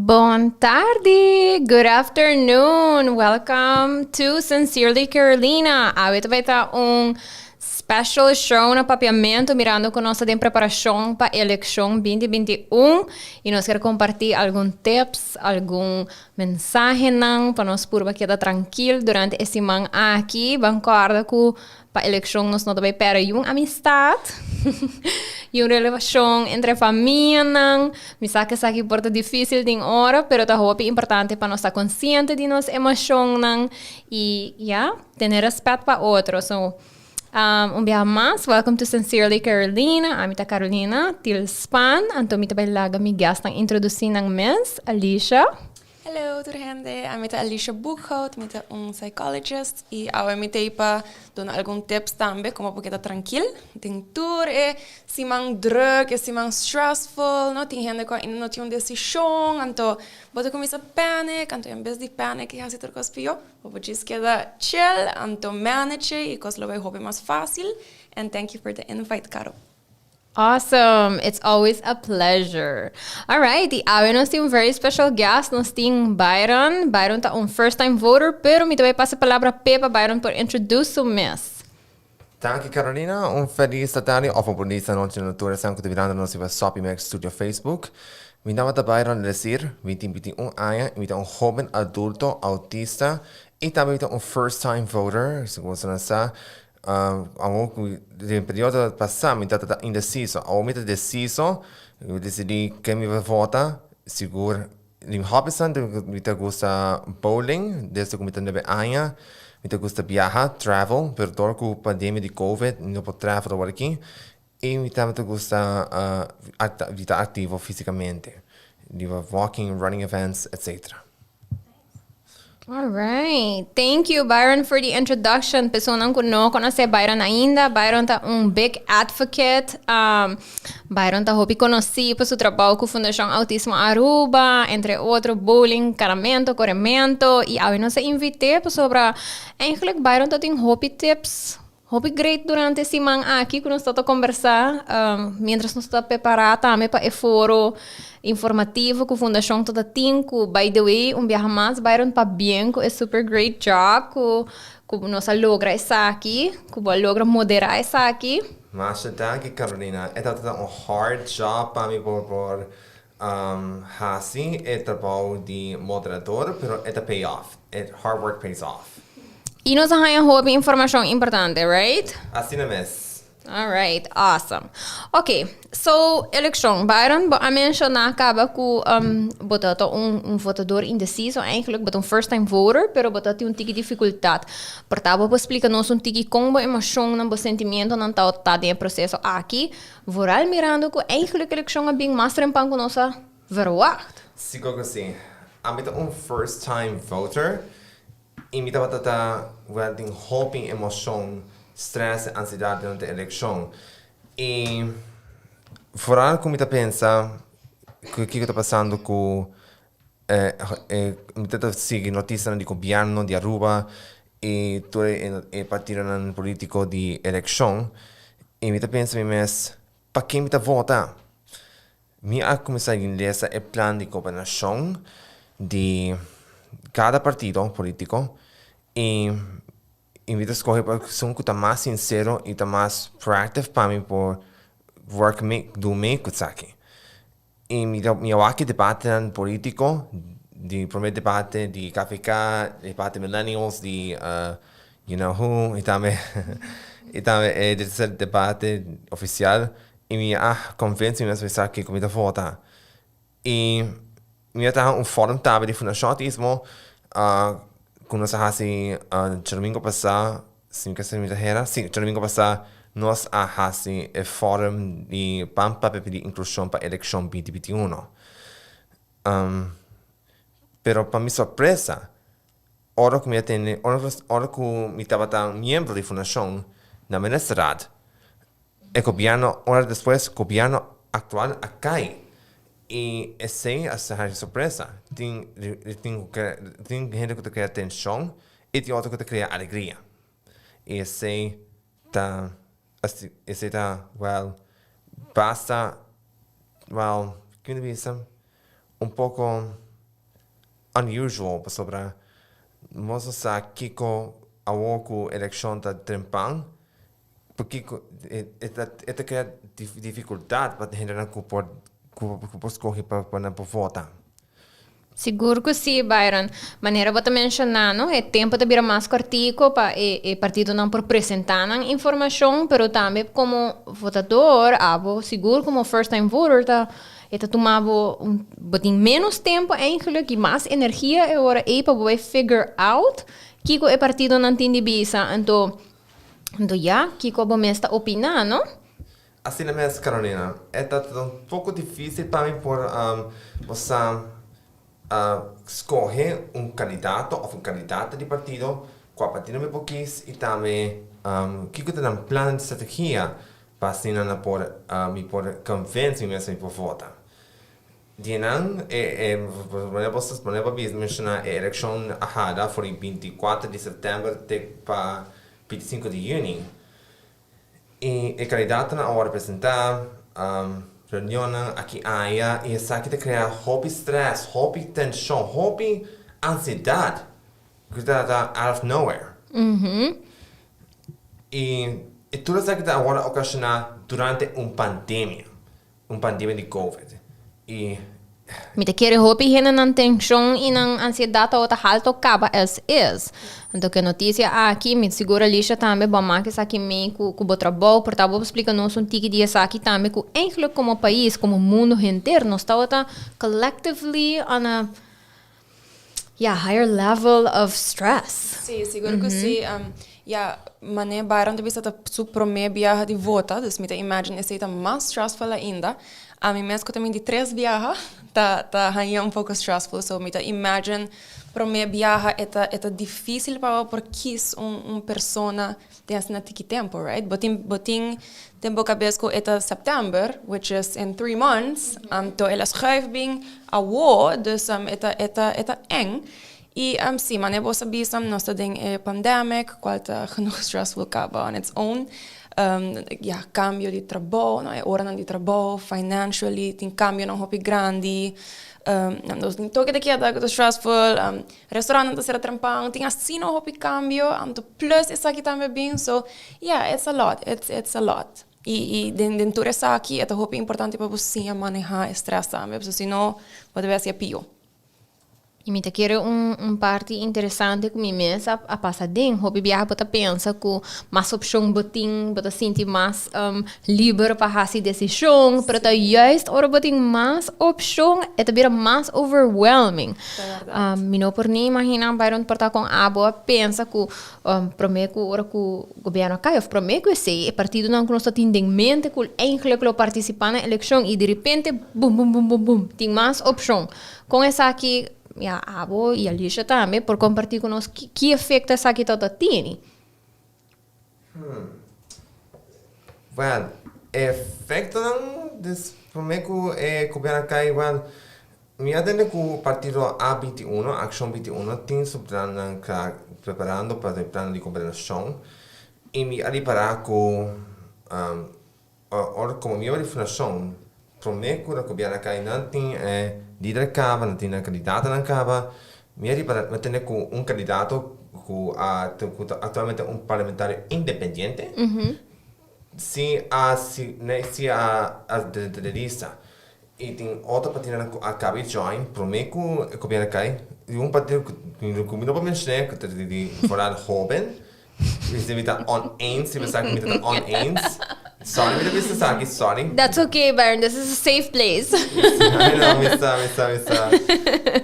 Bon tardi, good afternoon. Welcome to Sincerely Carolina. Awe ta ta un special show na Papiamento, mirando cu nos ta den preparacion pa eleccion 2021 y nos kier comparti algun tips, algun mensahe pa nos por keda trankil durante e siman aki. Ban corda cu pa eleccion nos no ta bay perde un amistad y un relacion entre famia nan. Mi sa cu esaki por ta dificil tin ora, pero ta hopi importante pa nos ta consciente di nos emocion nan y ya, tene respet pa otro. So, un biaha mas, welcome to Sincerely Carolina. Ami ta Carolina Tilspan. Anto mi ta bay laga mi guest nan introduci nan mes, Alicia. Hello, tur hende. Ami ta Alicia Boekhout, mi ta un psychologist y awe mi t'ey pa duna algun tips tambe con pa keda trankil. Den tur e siman druk, e siman stressful, no? Tin hende cu ainda no tin un decision, anto bo ta cuminsa panic, anto en bes di panic y haci tur cos pio, bo just keda chill, anto manage y cos lo bay hopi mas facil. And thank you for the invite, Caro. Awesome. It's always a pleasure. All right. Y awe nos tin un very special guest. Nos tin Byron. Byron ta un first time voter, pero mi ta bay pasa palabra p'e pa Byron por introduce su mes. Danki, Carolina. Un feliz tardi of un bunita nochi na tur esnan cu ta mirando nos riba Soppy Max Studio Facebook. Mi nomber ta Byron Lesir, mi tin 21 aña y mi ta un hoben adulto autista y tambe mi ta un first time voter, segun bo sa. Den periodo pasa mi tabata indeciso, awor mi ta deciso, mi decidi ken mi ta vota, sigur mi hobbies nan mi ta gusta bowling desde cu mi ta 9 aña, mi ta gusta biaha, travel, pero dor cu pandemia di covid mi no por travel awor aki y mi tambe ta gusta di ta activo fisicamente, di walking, running events, etc. All right. Thank you, Byron, for the introduction. Personanan cu no conoce Byron ainda. Byron ta un big advocate. Byron ta hopi conoci pa su trabou cu Fundacion Autismo Aruba, entre otro bowling, canamento, coremento. Y awe nos a invit'e pasobra eigenlijk Byron ta tin hopi tips, hopi great durante e siman aki cu nos ta conversa, mientras nos ta prepara tambe pa e foro informativo cu Fundacion ta tin cu, by the way, un biaha mas, Byron, pabien cu e super great job cu nos a logra esaki, cu bo a logra modera esaki. Masha danki, Carolina. E tabata un hard job pa mi por haci e trabou di moderador, pero e ta pay off. Hard work pays off. Y nos a haya hopi informacion importante, right? Asina mes. All right, awesome. Ok, so eleccion. Byron, bo a menciona caba cu bo ta un votador indeciso eigenlijk, bo ta un first time voter, pero bo ta tin un tiki dificultad. Por ta bo explica nos un tiki con bo emocion nan, bo sentimiento nan ta den e proceso aki, vooral mirando cu eigenlijk eleccion a bin mas trempan cu nos a verwacht. Sigur cu si. Ami ta un first time voter y mi tabata ta, well, tin hopi emocion, stress y ansiedad durante e eleccion. Y vooral cu mi ta pensa cu kico ta pasando cu mi ta sigui noticianan di gobierno di Aruba y tur e partidonan politico di eleccion y mi ta pensa mi mes, pa ken mi ta vota? Mi a cuminsa lesa e plan di gobernacion di cada partido politico y mi ta scoge pa esun cu ta mas sincero y ta mas proactive pa mi por work me, do me cu esaki. Y mi a wak e debatenan politico, di prome debate di KVK, debate millennials, di you know who, y tambe e tercer debate oficial y mi a convence mi mes esaki cu mi ta vota. Y mi a traha un forum tambe di Fundacion Autismo cu nos a haci djadomingo pasa, si mi ta mi ta hera, si, djadomingo pasa nos a haci e forum di pan papia di inclusion pa eleccion 2021. Pero pa mi sorpresa, ora cu mi a tene, ora cu mi tabata miembro di fundacion na Ministerraad, e gobierno, ora despues, gobierno actual a cay. Y esey a ser sorpresa. Tin hende cu ta crea tension y tin otro cu ta crea alegria. Y esey ta, well, basta, well, con bisa, un poco. unusual pasobra nos no sa kiko awor ku elekshon ta trempan, pakiko e ta e ta krea difikultat pa hendenan ku por ku por skohe pa nan por vota. Sigur ku si, Byron. Manera bo ta menshoná, no, e tempu ta bira mas kòrtiku pa e e partidonan por presentá nan informashon, pero tambe komo votador, abo sigur komo first time voter ta e ta tuma bo un bo tin ménos tempu eigenlijk i mas energia e ora ei pa bo bai figure out kiko e partidonan tin di bisa. Anto anto ya, kiko bo mes ta opiná, no? Asina mes, Carolina. E ta un poco dificil pa mi por bo sa scoge un candidato of un candidata di partido, cua partido mi por kies y tambe kico ta nan plan di strategia pa asina nan por mi por convence mi mes pa mi por vota. Di nan, e manera bo manera bo a menciona e eleccion a hada for di 24 di september te pa 25 di juni. I e kandidatonan a wòrdu presentá, reunionnan aki aya i esaki ta krea hopi strès, hopi tenshon, hopi ansiedat ku ta ta out of nowhere. I tur esaki ta wòrdu okashoná durante un pandemia. Un pandemia di covid y. Mi ta kere hopi hende nan tension y nan ansiedad tabata halto caba as is. Anto ke noticia aki, mi sigur Alicia tambe bo a maka esaki mee cu cu bo trabou, por ta bo por splica nos un tiki di esaki tambe cu eigenlijk como pais, como mundo henter nos tabata collectively on a ya higher level of stress. Sí, sigur ku sí. Ya, manera Byron ta bisa ta su promé biaha di vota, dus mi ta imagine esei ta mas stressful ainda. Ami mes ku ta mi di tres biaha ta ta haña un poko stressful, so mi ta imagine promé biaha e ta e ta difísil pa bo por kis un un persona den asina tiki tempu, right? Bo tin bo tin den bo kabes ku e ta sèptèmber, which is in 3 months, anto el a schuif bin awo, dus e ta e ta e ta eng. I si, manera bo sa bisa, nos ta den e pandemic, kual ta genoeg stressful kaba on its own. Ya, kambio di trabou, no, e oranan di trabou, financially, tin kambionan hopi grandi. Nos tin toke di keda ku ta stressful, restaurantnan ta sera trempan, tin asina hopi kambio, anto plus esaki tambe bin, so yeah, it's a lot, it's a lot. I den tur esaki e ta hopi importante pa bo siña maneha e stress tambe, pasobra si no bo ta bira hacia pio. I mi ta kere un parti interesante ku mi mes a pasa den. Hopi biaha bo ta pensa ku mas opshon bo tin, bo ta sinti mas liber pa hasi desishon, pero ta juist ora bo tin mas opshon e ta bira mas overwhelming. Mi no por ni imagina Byron por ta kon abo a pensa ku prome ku ora ku gobièrnu a kai òf prome ku esei e partidonan ku nos ta tin den mente ku eigenlijk lo partisipá na elekshon i direpente bum bum bum bum bum tin mas opshon. Kon esaki, ya, abo i Alicia tambe por kompartí ku nos ki efekto esaki ta ta tini? Wèl, efektonan des promé ku e gobièrnu a kai, wèl, mi a tende ku partido A 21, Akshon 21, tin su plannan kla, preparando pa e plan di gobernashon, i mi a ripará ku Ora komo miembro di fundashon, promé ku na gobièrnu a kai nan tin e lider kaba, nan tin nan kandidatonan kaba. Mi a riba mi a tende ku un kandidato ku a ku ta aktualmente un parlamentario independiente si a si si a a drenta den lista. I tin otro partidonan ku a kaba di join promé ku e gobièrnu a kai. I un partido ku ku mi no por menshoné ku ta di foral hoben. Mi ta oneens, mi sa ku mi ta oneens. Sorry, mi ta bisa esaki, sorry. That's okay, Byron, this is a safe place. I know, mi sa, mi sa, mi sa.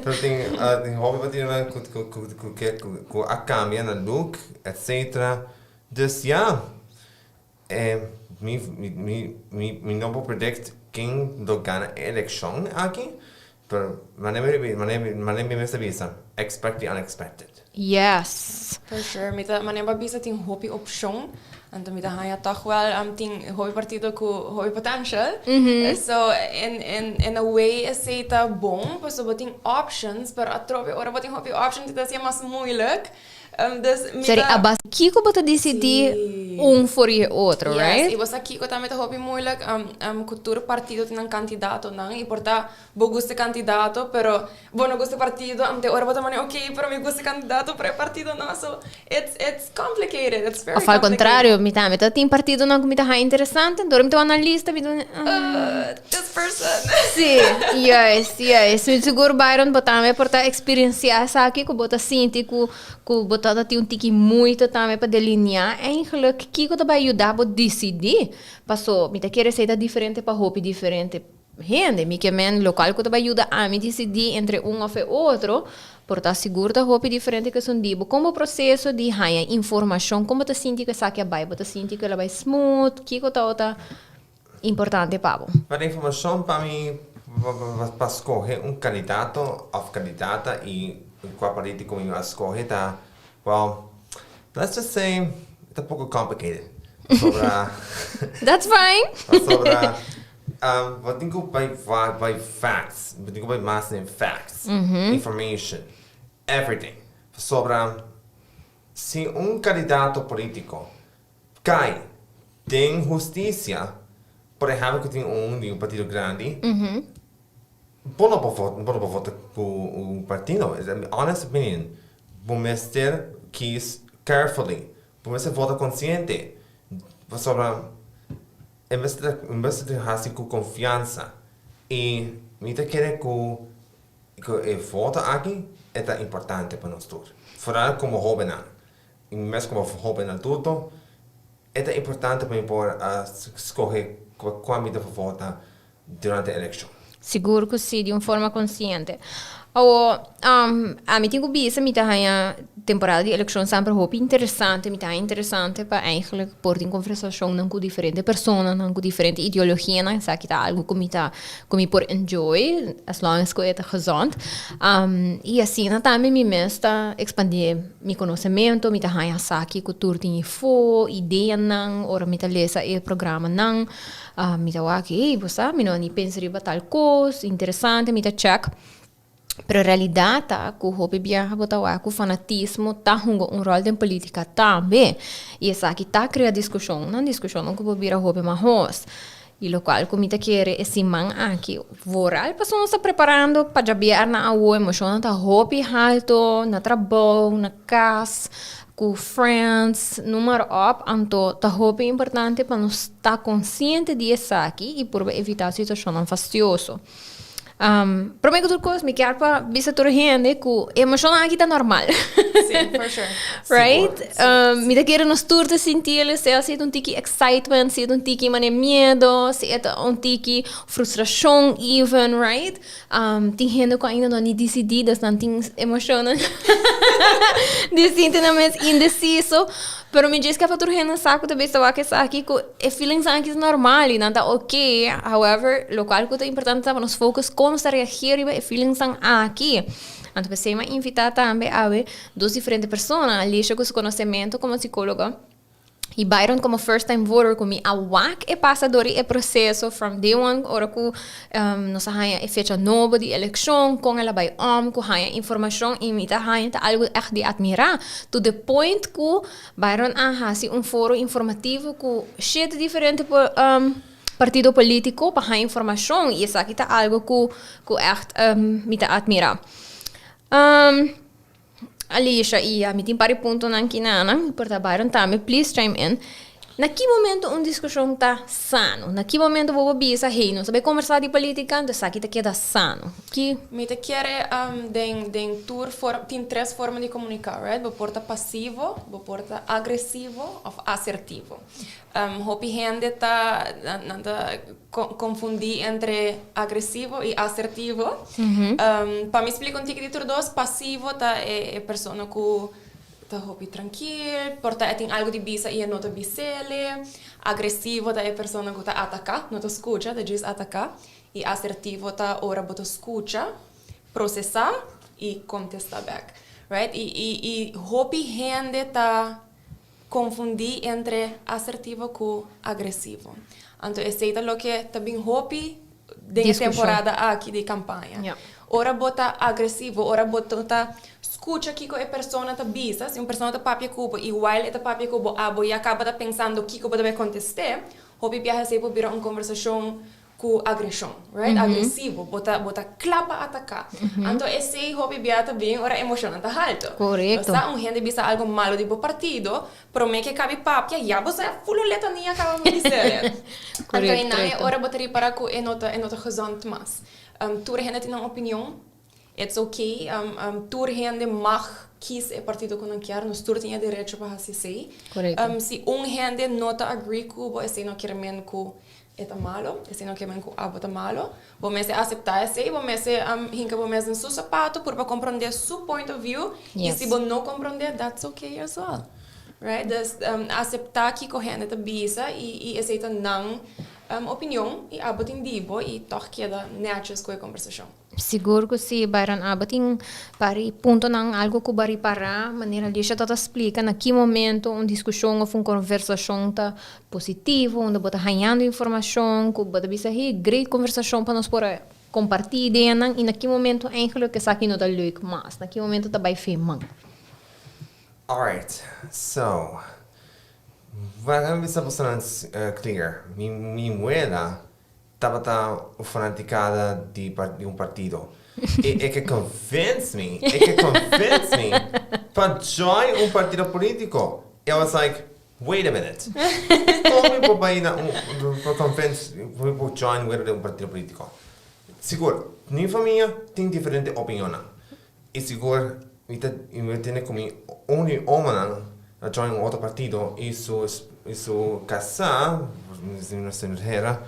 Pero tin, tin hopi partidonan ku ku ku ku ke ku a kambia nan look, etcetera. Dus ya, e mi mi mi mi no por predict ken lo gana e elekshon aki, pero manera mi manera manera mi mes ta bisa, expect the unexpected. Yes. For sure. Mi ta manera bo a bisa tin hopi opshon, anto mi ta haña tòg wèl tin hopi partido ku hopi potential. So in in in a way esei ta bon pasobra bo tin options, pero atrobe ora bo tin hopi options ta hasié mas moeilijk. Dus mi Sorry, ta a base kiko bo ta disidí un for di e otro, Yes, right? i bo sa kiko tambe ta hopi moeilijk, ku tur partido tin nan kandidatonan i por ta bo gusta e kandidato pero bo no gusta e partido, anto e ora bo ta mane ok pero mi gusta e kandidato pero e partido no, so it's complicated, it's very Of al complicated. contrario, mi tambe ta tin partidonan ku mi ta haña interesante, anto ora mi ta wak nan lista mi ta mane This person. Sí, juist, juist. Mi sigur Byron bo tambe por ta experiencia esaki ku bo ta sinti ku ku bo ta tin un tiki moeite tambe pa delineá eigenlijk kiko ta bai yuda bo disidí. Paso mi ta kere esei ta diferente pa hopi diferente hende. Mi ke men lokual ku ta bai yuda ami disidí entre un òf e otro por ta sigur ta hopi diferente ku esun di bo. Kon bo proseso di haña informashon, kon bo ta sinti ku esaki a bai? Bo ta sinti ku el a bai smooth? Kiko tabata importante pa bo? Pa informashon pa mi pa skohe un kandidato òf kandidata i kua politiko mi a skohe ta, well, let's just say e ta poko complicated pasobra That's fine! Pasobra bo tin ku bai bai facts, bo tin ku bai mas den facts, information, everything. Pasobra si un kandidato politiko Kai den hustisia, por ehèmpel ku tin un di un partido grandi, bo no por vota, bo no por vota ku un partido. Mi honest opinion, bo mester kies carefully, bo mester vota konsiente, pasobra e mester ta, mester ta hasi ku konfiansa. I mi ta kere ku ku e voto aki e ta importante pa nos tur, foral komo hóbennan. I mes komo hoben adulto, e ta importante pa mi por a skohe kua mi ta por vota durante elekshon. Sigur ku si, di un forma konsiente. Awor, ami tin ku bisa mi ta haña temporada di elekshon semper hopi interesante, mi ta haña interesante pa eigenlijk por tin konversashonnan ku diferente personanan, ku diferente ideologianan, esaki ta algu ku mi ta ku mi por enjoy as long as ku e ta gezond. I asina tambe mi mes ta ekspandé mi konosementu, mi ta haña sa kiko tur tin ifó, ideanan, ora mi ta lesa e programanan, mi ta wak, hey, bo sa, mi no a ni pensa riba tal kos, interesante, mi ta check. Pero realidat ta ku hopi biaha bo ta wak ku fanatismo ta hunga un ròl den politika tambe. I esaki ta krea diskushonnan, diskushonnan ku por bira hopi mahos. I lokual ku mi ta kere e siman aki vooral pasobra nos ta preparando pa djabièrnè awo, emoshonnan ta hopi halto na trabou, na kas, ku friends, noem maar op. Anto ta hopi importante pa nos ta konsiente di esaki i purba evitá situashonnan fastioso. Prome ku tur kos mi kier pa bisa tur hende ku e emoshonnan aki ta normal. Sí, for sure. Right? Mi ta kere nos tur ta sinti el, sea si e ta un tiki excitement, si e ta un tiki mane miedo, si e ta un tiki frustrashon even, right? Tin hende ku ainda no a ni disidí, dus nan tin emoshonnan di sinti nan mes indeciso. Pero mi djis ke pa tur hende sa ku ta bisa wak esaki ku e feelings aki ta normal i nan ta ok. However, lokual ku ta importante ta pa nos focus kon nos ta reagir riba e feelingsnan aki. Anto p'esei mi a invitá tambe awe dos diferente persona, Alicia ku su konosementu komo sikóloga i Byron komo first time voter ku mi a wak e pasa dor di e proseso from day one ora ku nos a haña e fecha nobo di elekshon, kon el a bai om ku haña informashon i mi ta haña ta algu ègt di atmirá to the point ku Byron a hasi un foro informativo ku shete diferente partido polítiko pa haña informashon i esaki ta algu ku ku ègt mi ta atmirá. Alicia i ami tin par di puntonan ki nan por ta Byron tambe please chime in. Na ki momento un diskushon ta sano? Na ki momento bo por bisa hey nos ta bay kombersá di politika anto esaki ta keda sano? Ki. Mi ta kere den den tur forma tin tres forma di komuniká right bo por ta pasivo bo por ta agresivo òf asertivo. Hopi hende ta nan ta konfundí entre agresivo i asertivo. Pa mi splika un tiki di tur dos, pasivo ta e persona ku ta hopi trankil, por ta e tin algu di bisa i e no ta bis'ele. Agresivo ta e persona ku ta ataká, no ta skucha, ta djis ataká. I asertivo ta ora bo ta skucha, prosesá i kontestá bèk. Right? I hopi hende ta Confundí entre asertivo cu agresivo. Anto esey ta loke ta bin hopi den e temporada aki di campaña. Ora bo ta agresivo, ora bo ta scucha kico e persona ta bisa, si un persona ta papia cu bo y while e ta papia cu bo, abo ya caba ta pensando kico bo ta bay contesta, hopi biaha esey por bira un conversacion cu agresion, right? Agresivo, bo ta cla pa ataca. Anto esey hopi biaha ta bin ora emocion ta halto. Osea, un hende bisa algo malo di bo partido, prome cu caba papia, ya bo sa full un letania caba di bisa. Anto ey ora bo ta ripara cu e no ta gezond mas. Tur hende tin un opinion. It's okay. Tur hende mag kies e partido cu nan kier. Nos tur tin e derecho pa haci esey. Si un hende no ta agree cu bo, esey no kiermen cu e ta malo, esey no kiermen cu abo ta malo. Bo mester acepta esey, bo mester hinca bo mes den su sapato pa comprende su point of view. Y si bo no comprende, that's okay as well. Right? Dus acepta kico hende ta bisa y esey ta nan opinion y abo tin di bo y toch keda netjes cu e conversacion. Sigur cu si, Byron, abo tin varios puntonan, algo cu bo a ripara, manera Alicia ta splica, na ki momento un discusion of un conversacion ta positivo, unda bo ta hayando informacion, cu bo ta bisa, "Hey, great conversacion pa nos por comparti ideanan," y na ki momento eigenlijk esaki no ta leuk mas, na ki momento ta bay fe man. Alright, so laga mi bisa clear. Mi wela tabata fanaticada di un partido. Y e ke convince me, e ke convince me pa join un partido politico. I was like, "Wait a minute. Con mi por bay na un, pa convince, mi por join wela di un partido politico?" Sigur, mi famia tin diferente opinion. Y sigur, mi tin cu mi un di omonan a join un otro partido y su casa, no sa hera,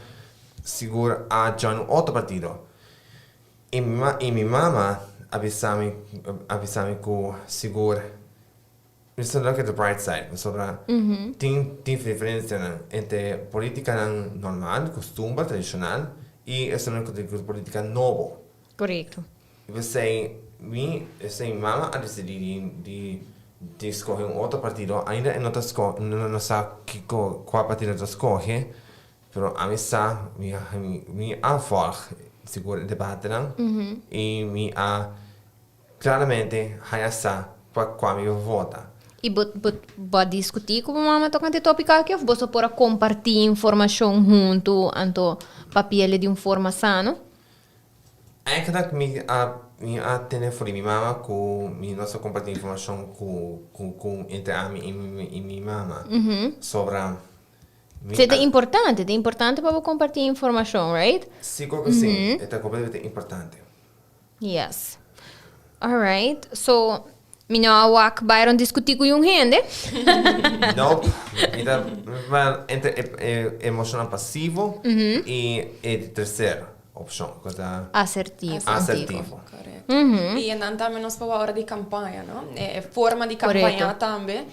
sigur a join un otro partido. Y mi mama a bisa mi cu sigur, just look at the bright side. Sobre tin diferencia entre politica normal, costumbre tradicional, y esey cu politica nobo. Bo, mama a dicidi di scoge un otro partido, ainda no ta no sa cua partido ta scoge, pero ami sa, mi a volg sigur debatenan y mi a claramente haya sa pa cua mi vota. Y bo discuti cu mama tocante topico aki of bo por a comparti informacion hunto anto papi'e di un forma sano? Eigenlijk mi a tene for mi mama cu mi no sa comparti informacion cu entre ami y mi mama sobre mi. Ta importante pa comparti informacion, right? Sigur cu si, ta completamente importante. Yes. Alright. So, mi no a wak Byron discuti cu un hende. Nope. Mi ta, well, entre emocional pasivo y e tercera opcion, cu ta Asertivo. Asertivo. Correcto. Y nan tambe nos pa ora di campaña, no? E forma di campaña tambe.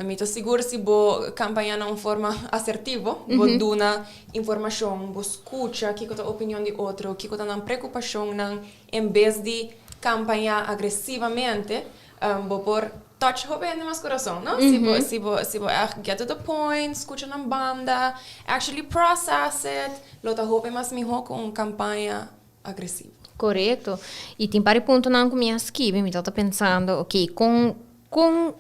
Mi ta sigur si bo campaña na un forma asertivo, bo duna informacion, bo scucha kico ta opinion di otro, kico ta nan preocupacion nan, en bes di campaña agresivamente, bo por touch hopi hende mas curason, no? Si bo echt get to the point, scucha nan banda, actually process it, lo ta hopi mas miho cu un campaña agresivo. Correcto. Y tin varios puntonan cu mi a skirbi, mi ta pensando, ok, con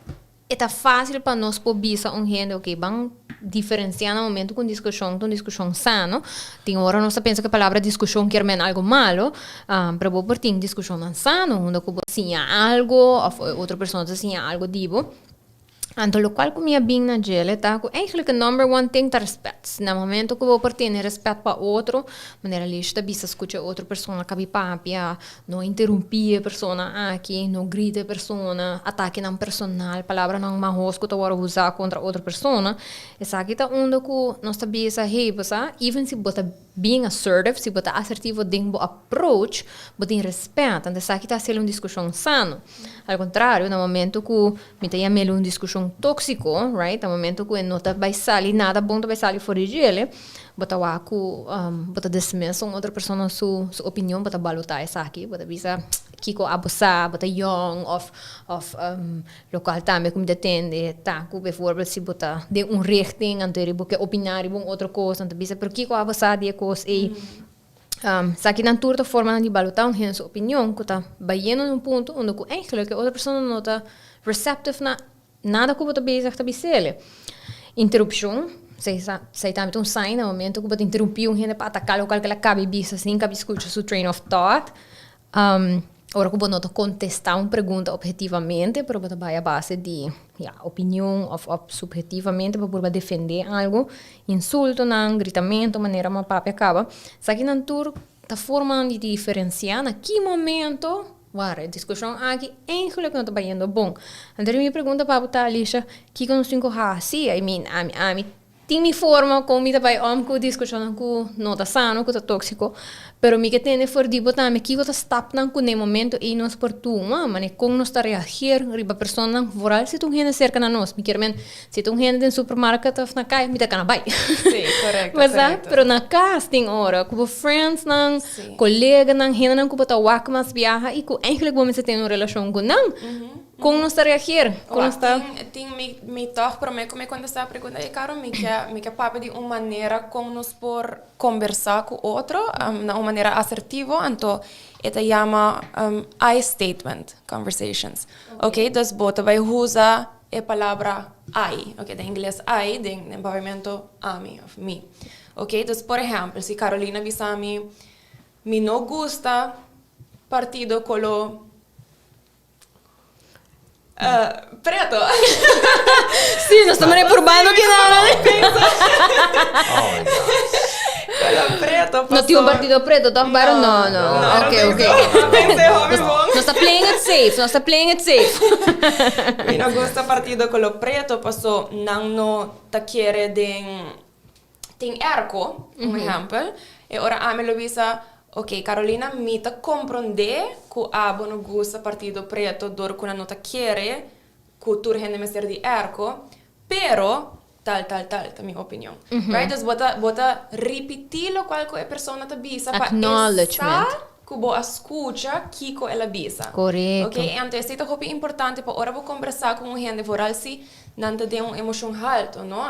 ta facil pa nos por bisa un hende, ok, ban diferencia na momento cu un discusion sano. Tin ora nos pensa cu e palabra discusion kiermen algo malo, pero bo por tin discusion sano, unda cu bo siña algo, of otro persona ta siña algo di bo. Anto, locual cu mi a bin na dje ta cu eigenlijk number one thing ta respet. Na momento cu bo por tin respet pa otro, manera Lish ta bisa, scucha otro persona caba papia, no interumpi e persona aki, no grita e persona, atakenan personal, palabranan mahos cu ta wordo usa contra otro persona. Esaki ta unda cu nos ta bisa, hey, bo sa, even si bo ta being assertive, si bo ta asertivo den bo approach, bo tin respet, anto esaki ta haci un discusion sano. Al contrario, na momento cu mi ta yam'e un discusion toxico, right? Na momento cu no ta bay sali nada bon ta bay sali for di dje, bo ta wak cu bo ta dismiss un otro persona su opinion, bo ta baluta esaki, bo ta bisa kico abo sa, bo ta young of locual tambe cu mi ta tende ta cu bijvoorbeeld si bo ta den un richting, anto bo ke opina riba un otro cos, anto bisa, "Pero kico abo sa di e cos ey?" Esakinan tur ta formanan di balotá un hende su opinion ku ta bayendo na un punto unda ku eigenlijk e otro persona no ta receptive na nada ku bo ta bezig ta bis'el. Interupshon, esei tambe ta un sign na momento ku bo ta interumpí un hende pa ataká lokual ku el a kaba di bisa sin kaba di skucha su train of thought. Ora ku bo no ta kontestá un pregunta ophetivamente, pero bo ta bai a base di, ya, opinion òf òf suphetivamente pa purba defendé algu, insultonan, gritamentu, manera mi a papia kaba, esakinan tur ta formanan di diferensiá na ki momento wara e diskushon aki eigenlik no ta bayendo bon. Anto mi pregunta pa bo ta, Alisha, kiko nos tin ku hasi? I mean, ami ami Tin mi forma kon mi ta bai om ku diskushonnan ku no ta sano, ku ta tóksiko, pero mi ke tende for di bo tambe kiko ta stapnan ku na e momento ei nos por tuma, manera kon nos ta reageer riba personanan, vooral si ta un hende serka na nos. Mi kier men, si ta un hende den supermarket òf na kaya, mi ta kana bai. Sí, korekto, Bo sa? korekto. Pero na kas tin ora ku bo friendsnan, koleganan, hendenan ku bo ta wak mas biaha i ku eigenlijk bo mester tene un relashon ku nan. Kon nos ta reageer? Kon nos ta. Tin, tin mi, mi tòg promé ku mi kontestá e pregunta ei, Caro, mi ke, mi ke papia di un manera kon nos por kombersá ku otro na un manera asertivo, anto e ta yama I statement conversations. Oké, dus bo ta bai usa e palabra I, oké, den ingles I, den, den papiamentu ami òf mi. Oké, dus por ehèmpel, si Carolina bisa mi, mi no gusta partido kolo Preto. Sí, nos ta manera probando ki nada. Oh my gosh. Color preto. No tin un partido preto, toch, Byron? No, no. Ok, ok. Nos ta playing it safe, nos ta playing it safe. Mi no gusta partido color preto paso nan no ta kere den tin airco, un ehempel, e ora ami lo bisa, ok, Carolina, mi ta comprende cu abo no gusta partido preto door cu nan no ta kere cu tur hende mester di airco, pero tal, tal, tal ta mi opinion. Right? Dus bo ta, bo ta ripiti locual cu e persona ta bisa pa e sa cu bo a scucha kico el a bisa. Corecto. Ok, anto esey ta hopi importante pa ora bo combersa cu un hende, vooral si Nan ta den un emocion halto, no?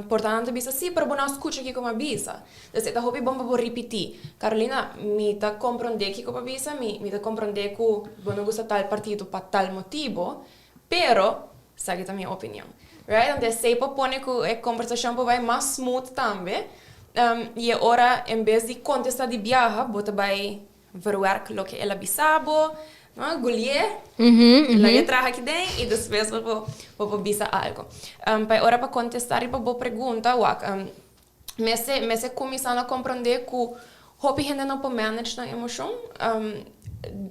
Por ta nan ta bisa, sí, pero bo no a scucha kico mi a bisa. Dus e ta hopi bon pa bo ripiti. Carolina, mi ta comprende kico bo a bisa, mi mi ta comprende cu bo no gusta tal partido pa tal motibo, pero esaki ta mi opinion. Right? Anto esey por pone cu e conversacion por bay mas smooth tambe. Y e ora en bes di contesta di biaha, bo ta bay Verwerk loke el a bisa bo, no? Gulié, laga e traha aki den i despues bo por bo por bisa algo. Pa e ora pa kontestá riba bo pregunta, wak, mester mester kuminsá na komprondé ku hopi hende no por manage nan emoshon,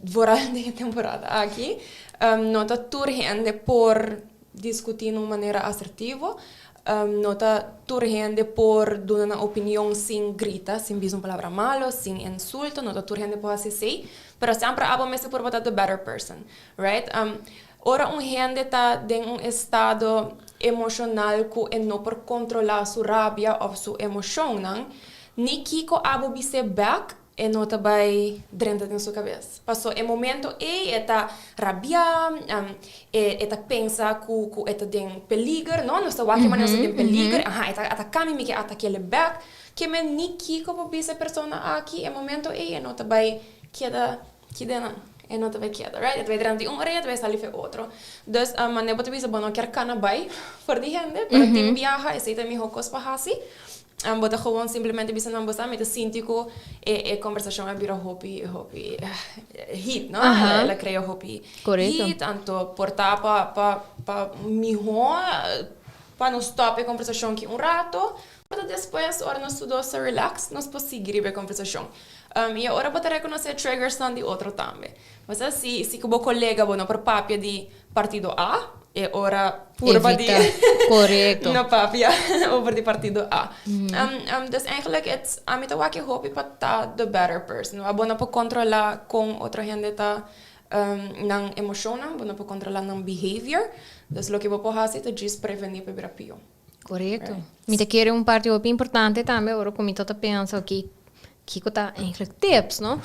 vooral den e temporada aki. No ta tur hende por diskutí na un manera asertivo. No ta tur hende por duna nan opinion sin grita, sin bisa un palabra malo, sin insulto, no ta tur hende por hasi esei, pero semper abo mester por ta the better person, right? Ora un hende ta den un estado emocional cu e no por controla su rabia of su emocionnan, ni kico abo bis'é bek, E no ta bai drenta den su kabes. Paso e momento ei e ta rabiá, e e ta pensa ku ku e ta den peliger, no? Nos ta wak e manera nos ta den peliger, aha, e ta ataká mi, mi ke atak'é bèk. Ke men ni kiko por bisa e persona aki, e momento ei e no ta bai keda kidenan. E no ta bai keda, right? E ta bai drenta di un orea, e ta bai sali for e otro. Dus, manera bo ta bisa bo no kier kana bai for di hende, pero tin biaha esei ta e mihó kos pa hasi. Bo ta gewoon simplemente bisa nan bo sa mi ta sinti ku e e kombersashon a bira hopi hopi heat no el a krea hopi heat anto por ta pa pa pa mihó pa nos stòp e kombersashon aki un rato por ta despues ora nos tur dos ta relax nos por sigui riba e kombersashon i ora bo ta rekonosé triggersnan di otro tambe bo sa si si ku bo kolega bo no por papia di Partido A, e ora purba di Correcto. no papia over di partido A. Dus eigenlijk it's ami ta wak e hopi pa ta the better person. Abo no por controla con otro hende ta nan emocionnan, bo no por controla nan behavior. Dus loke bo por haci ta djis preveni pa e bira pio. Correcto. Mi ta kere un parti hopi importante tambe ora cu mi ta ta pensa oké kico ta eigenlijk tips, no?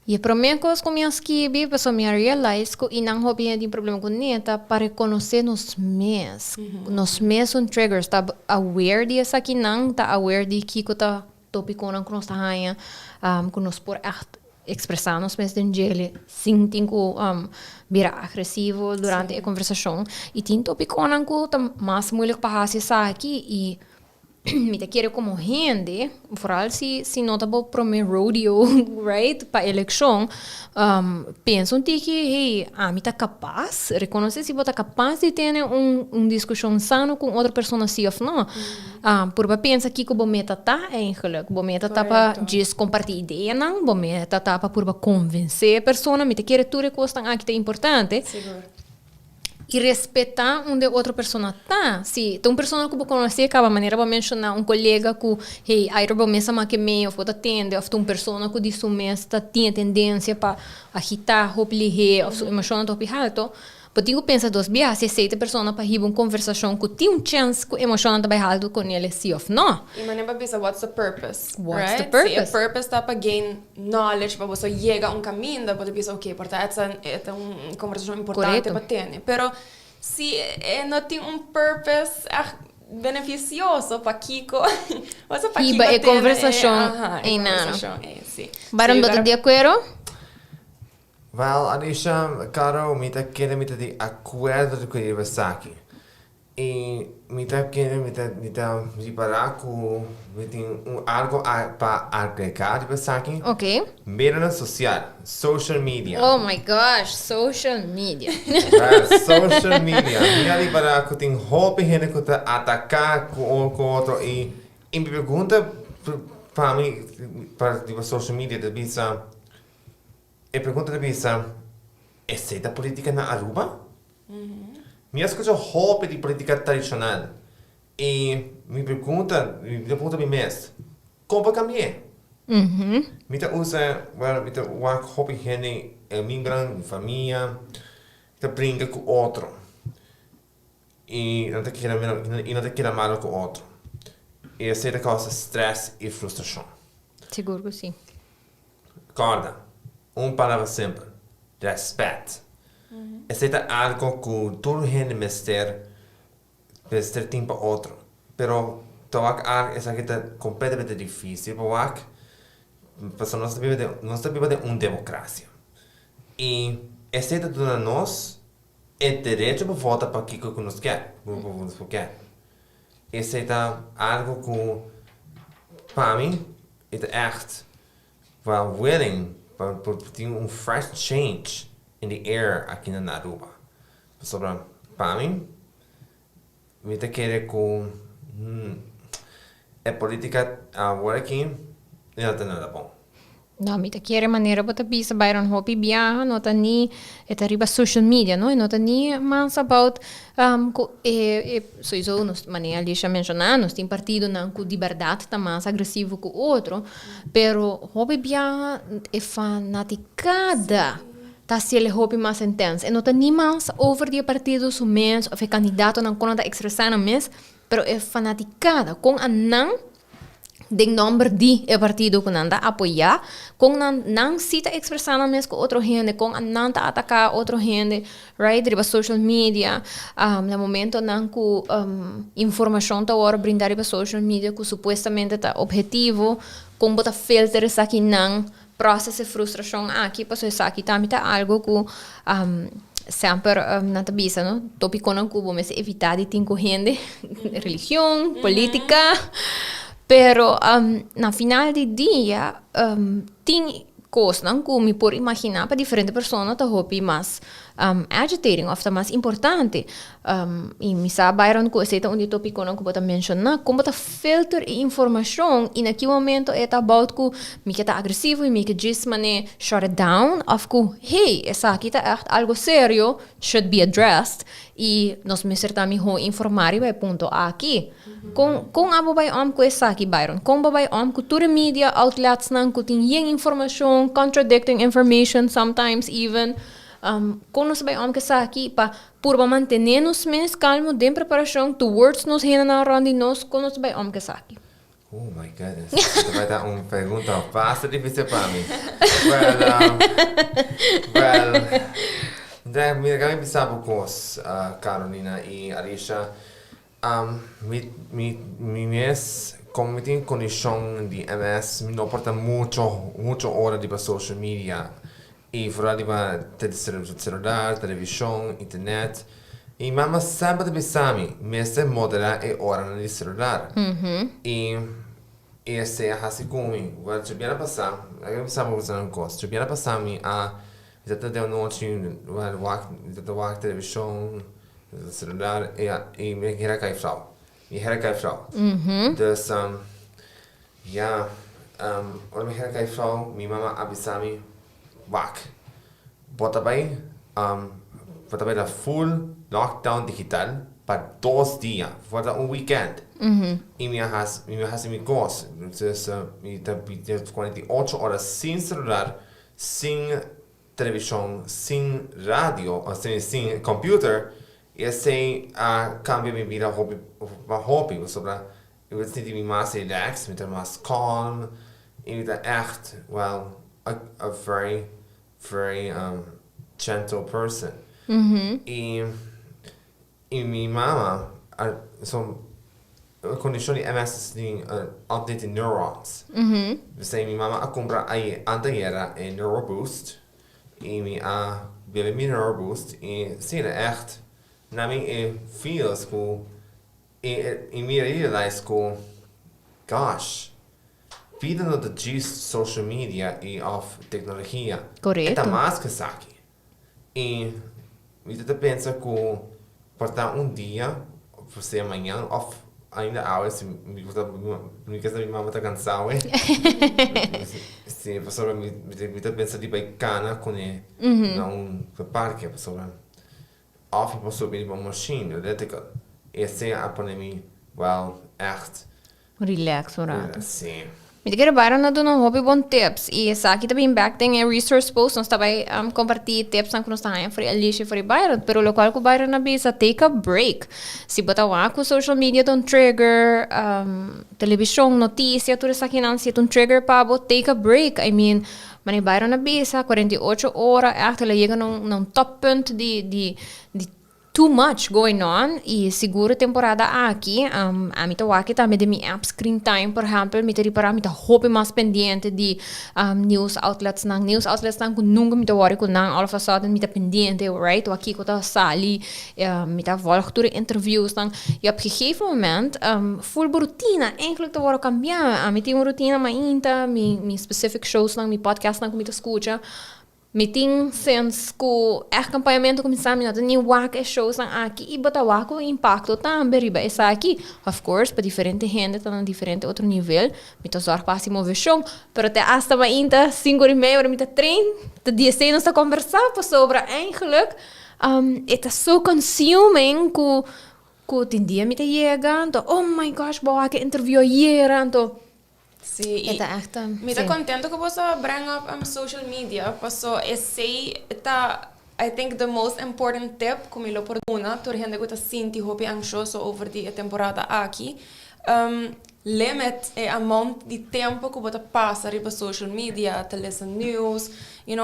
Y e prome cos cu mi a skibi pasobra mi a realize cu inan hopi hende tin problema cu ne ta pa reconoce nos mes. Nos mes un triggers, ta aware di esakinan, ta aware di kico ta. tópikonan ku nos ta haña ku nos por ègt ekspresá nos mes den djele sin tin ku bira agresivo durante e konversashon. I tin tópikonan ku ta mas moeilijk pa hasi esaki i mi ta kere komo hende, vooral si si no ta bo prome rodeo, right, pa elekshon, pensa un tiki, hey, ami ta kapas? Rekonosé si bo ta kapas di tene un un diskushon sano ku un otro persona si òf no. Purba pensa kiko bo meta ta eigenlijk. Bo meta ta pa djis kompartí ideanan, bo meta ta pa purba konvensé e persona, mi ta kere tur e kosnan aki ta importante. I respetá unda e otro persona ta. Si ta un persona ku bo konosé kaba, manera bo a menshoná un kolega ku, hey, ayer bo mes a make mee òf bo ta tende òf ta un persona ku di su mes ta tin e tendensia pa agitá hopi lihé òf su emoshonnan ta hopi halto, bo tin ku pensa dos biaha si esei ta e persona pa hiba un konversashon ku tin un chèns ku emoshonnan ta bai halto ku nel si òf no. I manera bo a bisa what's the purpose, What's the purpose? Si e purpose ta pa gain knowledge pa boso yega un caminda bo ta bisa ok por ta e ta un conversacion importante pa tene pero si e no tin un purpose echt beneficioso pakico boso pakico Hiba e tene conversacion aha e einan. conversacion ei si. Baron bo ta di acuerdo? Wel Anisha, Caro mi ta kere mi ta di acuerdo cu riba esaki. I mi ta kere, mi ta, mi ta ripará ku mi tin un algu a pa agregá riba esaki. Ok. Medionan sosial, social media. Oh my gosh, social media. Well, social media. Mi a ripará ku tin hopi hende ku ta ataká ku un ku otro i i mi pregunta pa mi pa riba social media ta bisa, e pregunta ta bisa, esei ta politica na Aruba? Mi a skucha hopi di politica tradishonal i mi pregunta, mi ta puntra mi mes, kon por kambi'é? Mi ta usa, well, mi ta wak hopi hende, e miembronan di mi famia ta brinka ku otro i nan ta keda i nan ta keda malo ku otro i esei ta kousa stress i frustrashon. Sigur ku si. Kòrda, un palabra simpel, rèspèt. Esei ta algo ku tur hende mester mester tin pa otro. Pero ta wak algo esaki ta kompletamente difísil pa wak, pasobra nos ta biba den nos ta biba den un demokrasia. I esei ta duna nos e derecho pa vota pa kiko ku nos kier, ku nos por kier. Esei ta algo ku pa mi e ta ègt well willing pa por tin un fresh change in the air aki na Aruba. Pasobra pa mi, mi ta kere ku e politica awor aki no ta nada bon. No, mi ta kere manera bo ta bisa Byron hopi biaha no ta ni e ta riba social media no e no ta ni mas about ku e e soiso nos manera Alicia a menshoná nos tin partidonan ku di bèrdat ta mas agresivo ku otro pero hopi biaha e fanaticada ta hasiel e hopi mas intens e no ta ni mas over di e partido su mes òf e kandidatonan kon nan ta ekspresá nan mes pero e fanaticada kon a nan den nomber di e partido ku nan ta apoyá, kon nan nan si ta ekspresá nan mes ku otro hende, kon nan ta ataká otro hende, right, riba social media, na momentonan ku informashon ta wòrdu brindá riba social media ku supuestamente ta ophetivo, kon bo ta filter esakinan, proses e frustrashon aki, pasobra esaki tambe ta algu ku semper nan ta bisa no, topikonan ku bo mester evitá di tin ku hende, religion, politika, pero na final di dia tin kosnan ku mi por imaginá pa diferente persona ta hopi mas agitating òf ta mas importante. I mi sa Byron ku esei ta un di e topikonan ku bo ta menshoná, kon bo ta filter e informashon i na ki momento e ta about ku mi ke ta agresivo i mi ke djis manera shut it down òf ku hey esaki ta ègt algo serio should be addressed i nos mester ta mihó informá riba e punto aki. Kon kon abo bai om ku esaki Byron? Kon bo bai om ku tur e media outletsnan ku tin yen informashon, contradicting information sometimes even, kon nos ta bai om ku esaki pa Purba mantené nos mes kalmu den preparashon towards nos hendenan rònt di nos kon nos ta bai om ku esaki. Oh my goodness, ta bai ta un pregunta basta difícil pa mi. Well, well, mira, mi bisa bo kos, Carolina i Alicia. Mi, mi, mi mes. Komo mi tin kondishon di MS, mi no por ta mucho, mucho ora riba social media i vooral riba celular, televishon, internet. I mama semper ta bisa mi, mester moderá e oranan di celular. I esei a hasi ku mi. Well, djobièrnè pasá, laga mi bisa bo un kos, djobièrnè pasá mi a, mi ta den anochi, well, wak, mi ta wak televishon, celular, i mi a kere kai flauw. Mi hera kai flauw. Dus, ja, ora mi hera kai flauw, mi mama a bisa mi, "Wak, bo ta bai na full lockdown digital pa 2 dia, for un weekend." I mi a hasi mi kos. Dus, mi ta 48 ora sin celular, sin televishon, sin radio, òf sin computer, i esei a kambia mi bida hopi, pa hopi, pasobra mi ta sinti mi mas relaxed, mi ta mas calm, i mi ta echt, well, a very, very gentle person. I mi mama, so, kondishon di MS di updated neurons. Dus mi mama a kumpra ei antayera e Neuroboost, i mi a bebe mi Neuroboost, i sí, echt, na mi e feels ku, i mi realize ku, gosh, bida no ta just social media i òf teknologia. Korekto. E ta mas ku esaki. I mi ta pensa ku por ta un dia, sea mañan òf ainda awe, si mi mi mi mama ta kansá. Sí, pasobra mi ta pensa di bai kana kuné na un parke, pasobra òf mi por subi riba un machine elliptical. I esei a pone mi, well, echt Relax un ratu. Sí. Mi ta kere Byron a duna hopi bon tips i esaki ta bin back den e resource post. Nos ta bai kompartí tips ku nos ta haña for Alicia, for Byron, pero lokual ku Byron a bisa, take a break. Si bo ta wak ku social media ta un trigger, televishon, notisia, tur esakinan, si ta un trigger pa bo, take a break. I mean, manera Byron a bisa, 48 ora, echt el a yega na un toppunt di too much going on. I sigur temporada aki, ami ta wak tambe den mi app screen time, por ehèmpel, mi ta ripará mi ta hopi mas pendiente di news outlets nan, news outlets nan ku nunka mi ta worry ku nan, all of a sudden mi ta pendiente, right, wak kiko ta sali, mi ta volg tur e interviews nan i op gegeven moment full bo rutina eigenlijk ta wòrdu kambiá. Ami tin un rutina mainta, mi specific shows nan, mi podcast nan ku mi ta skucha. Mi tin since ku echt kampañamentu kuminsá, mi no ta ni wak e shows nan aki i bo ta wak un impakto tambe riba esaki. Of course, pa diferente hende ta na diferente otro nivel. Mi ta zorg pa hasi moveshon, pero te hasta mainta 5:30 ora mi ta train, ta 10 nos ta kombersá pasobra eigenlijk e ta so consuming ku tin dia mi ta yega, anto, "Oh my gosh, bo a wak e interview ayera," anto Sí, e ta echt mi ta kontentu ku bo a bring up social media, paso esei ta, I think, the most important tip ku mi lo por duna tur hende ku ta sinti hopi ansioso over di e temporada aki. Limit e amount di tempu ku bo ta pasa riba social media, ta lesa news.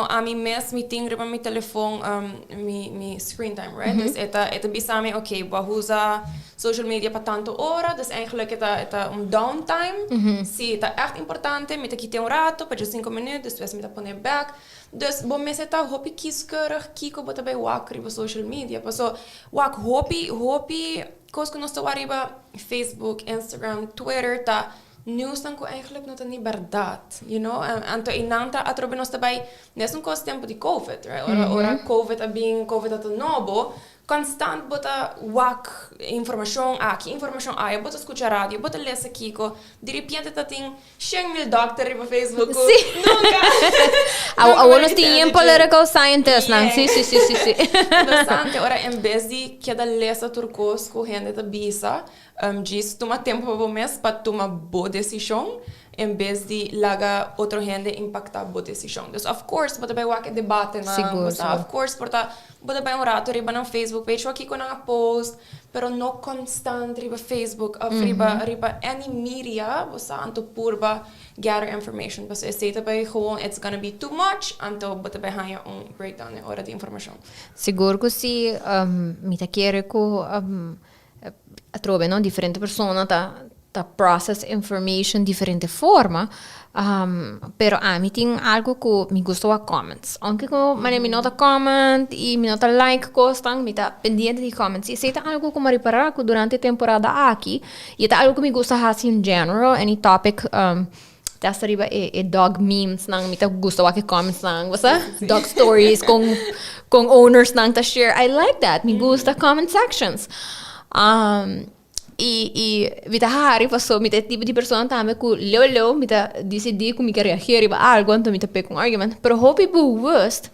Ami mes mi tin riba mi telefon mi screen time, right? Dus e ta bisa mi, "Okay, bo a usa social media pa tantu ora," dus eigenlijk e ta un downtime. Si ta echt importante, mi ta kita un ratu, pa 5 minüt, despues mi ta pone back. Dus bo mester ta hopi kieskeurig kiko bo ta bai wak riba social media. Paso wak hopi hopi kos ku nos ta wak riba Facebook, Instagram, Twitter ta news nan ku eigenlijk no ta ni bèrdat. Anto i nan ta atrobe nos ta bai net un kos tempu di COVID, right? Ora COVID a bin, COVID a ta nobo, constant bo ta wak informashon aki, informashon aya, bo ta skucha radio, bo ta lesa kiko, di repente ta tin 100.000 dòkter riba Facebook. Nunka. Awor nos tin political scientist nan. Sí. Interesante. Ora, en bes di keda lesa tur kos ku hende ta bisa, djis tuma tempu pa bo mes pa tuma bo desishon, en bes di laga otro hende impaktá bo desishon. Dus of course, bo ta bai wak e debate nan, Sigur. Of course, por ta, bo ta bai un ratu riba nan Facebook page, wak kiko nan a post, pero no constant riba Facebook of riba any media, bo sa, anto purba gather information. Paso esei ta bai gewoon, it's gonna be too much, anto bo ta bai haña un breakdown e ora di informashon. Sigur ku si, mi ta kere ku atrobe, no, diferente persona ta. ta process information diferente forma, pero ami tin algo ku mi gusta wak comments. Aunke ku manera mi no ta comment i mi no ta like kosnan, mi ta pendiente di comments. I esei ta algo ku mi a ripará ku durante e temporada aki, i e ta algo ku mi gusta hasi in general, any topic te hasta riba e e dog memes nan mi ta gusta wak e comments nan, bo sa? Dog stories kon kon owners nan ta share, I like that, mi gusta comment sections. I i mi ta hari paso mi ta e tipo di persona tambe ku leu leu mi ta disidí ku mi ke reagir riba algu anto mi ta peka un argument. Pero hopi bewust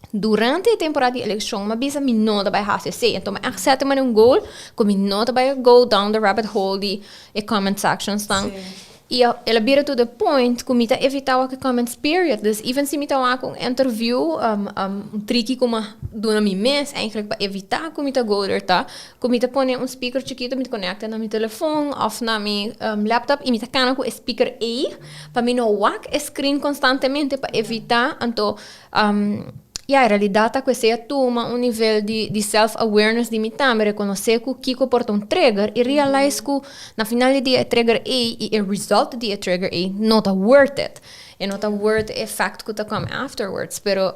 durante e temporada di elekshon mi a bisa mi no ta bai hasi esei. Anto mi a seta manera un goal ku mi no ta bai go down the rabbit hole di e comment sections nan. I el a bira to the point ku mi ta evitá wak e comments period. Dus even si mi ta wak un interview, un triki ku mi a duna mi mes eigenlijk pa evitá ku mi ta go der ta ku mi ta pone un speaker chikitu, mi ta konekta na mi telefon òf na mi laptop i mi ta kana ku e speaker ei pa mi no wak e screen konstantemente pa evitá anto Ya, e realidat ta ku esei a tuma un nivel di di self awareness di mi tambe, rekonosé ku kiko por ta un trigger i realize ku na final di dia e trigger ei i e result di e trigger ei no ta worth it. E no ta worth e effect ku ta come afterwards, pero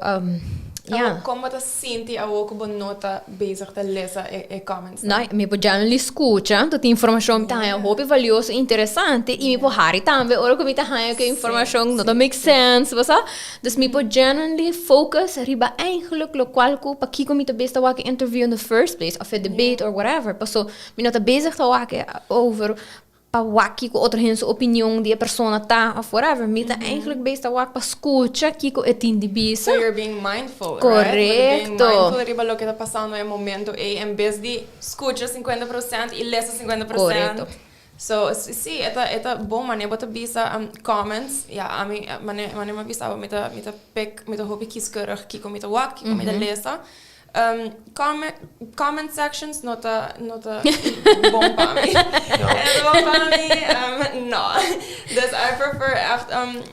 ya. Awor, kon bo ta sinti awor ku bo no ta bezig ta lesa e comments nan? No, mi por genuinely skucha, anto tin informashon mi ta haña hopi valioso i interesante i mi por hari tambe ora ku mi ta haña ku e informashon no ta make sense, bo sa? Dus mi por genuinely focus riba eigenlijk locual cu pakico mi ta bezig ta wak e interview in the first place of e debate or whatever. Paso mi no ta bezig ta wak e over pa wak kico otro hende su opinion di e persona ta of whatever. Mi ta eigenlijk bezig ta wak pa scucha kico e tin di bisa. So you're being mindful, right? You're being mindful riba loke ta pasando e momento ey en bes di scucha 50% y lesa 50%. Corecto. So, si, e ta, e ta bon manera bo ta bisa comments, ya, ami, mane, mane mi a bisa bo, mi ta, mi ta pick, mi ta hopi kieskeurig kiko mi ta wak, kiko mi ta lesa. Comment, comment sections no ta, no ta bon pa mi. No. E no ta bon pa mi, no. Dus I prefer echt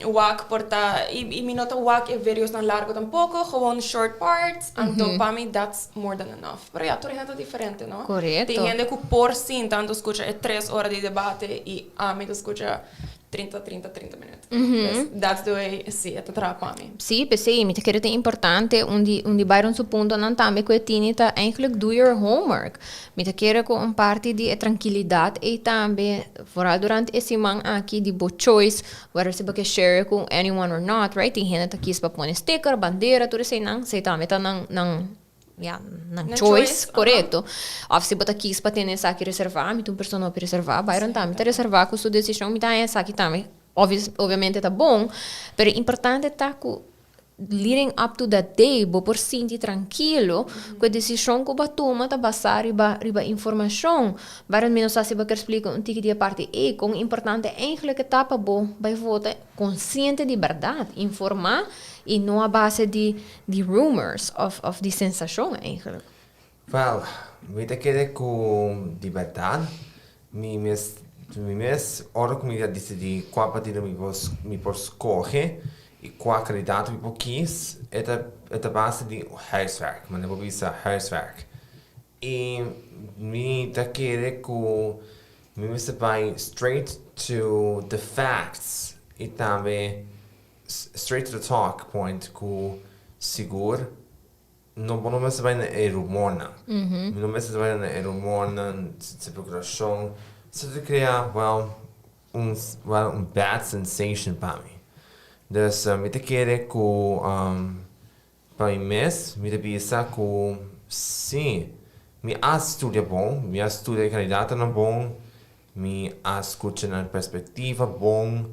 wak por ta, i, i mi no ta wak e videosnan largo tampoco, gewoon short parts, anto pa mi that's more than enough. Pero ya, tur hende ta diferente, no? Korekto. Tin hende ku por sinta anto skucha e tres ora di debate i ami ta skucha 30, 30, 30 minüt. Dus that's the way, si, e ta traha pa mi. Sí, p'esei mi ta kere ta importante un di un di Byron su puntonan tambe ku e tini ta eigenlijk do your homework. Mi ta kere ku un parti di e trankilidat ei tambe, vooral durante e siman aki di bo choice, whether si bo ke share ku anyone or not, right? Tin hende ta kis pa pone sticker, bandera, tur eseinan, esei tambe ta nan nan Ya, nan choice, korekto. Òf si bo ta kis pa tene esaki reservá, mi ta un persona hopi reservá, Byron tambe ta reservá ku su desishon, mi ta haña esaki tambe obviamente ta bon, pero e importante ta ku leading up to that day bo por sinti trankilo ku e desishon ku bo a tuma ta basá riba riba informashon. Byron mi no sa si bo kier splika un tiki di e parti ei, kon importante eigentlik e ta pa bo bai vota konsiente di bèrdat, informá i no a base di Di rumors of of di sensashon eigenlijk. Wel, mi ta kere ku di bèrdat mi mes mi mes ora ku mi ta disidí kua partido mi por mi por skohe i kua kandidato mi por kis e ta e ta base di huiswerk, manera bo bisa huiswerk. I mi ta kere ku mi mester bai straight to the facts i tambe Straight to the talk point ku sigur no bo no mester bai na e rumornan. Mi no mester bai na e rumornan, spekulashon. Esei ta krea well un well un bad sensation pa mi. Dus mi ta kere ku Pa mi mes, mi ta bisa ku sí, mi a studia bon, mi a studia e kandidatonan bon, mi a skucha nan perspektiva bon,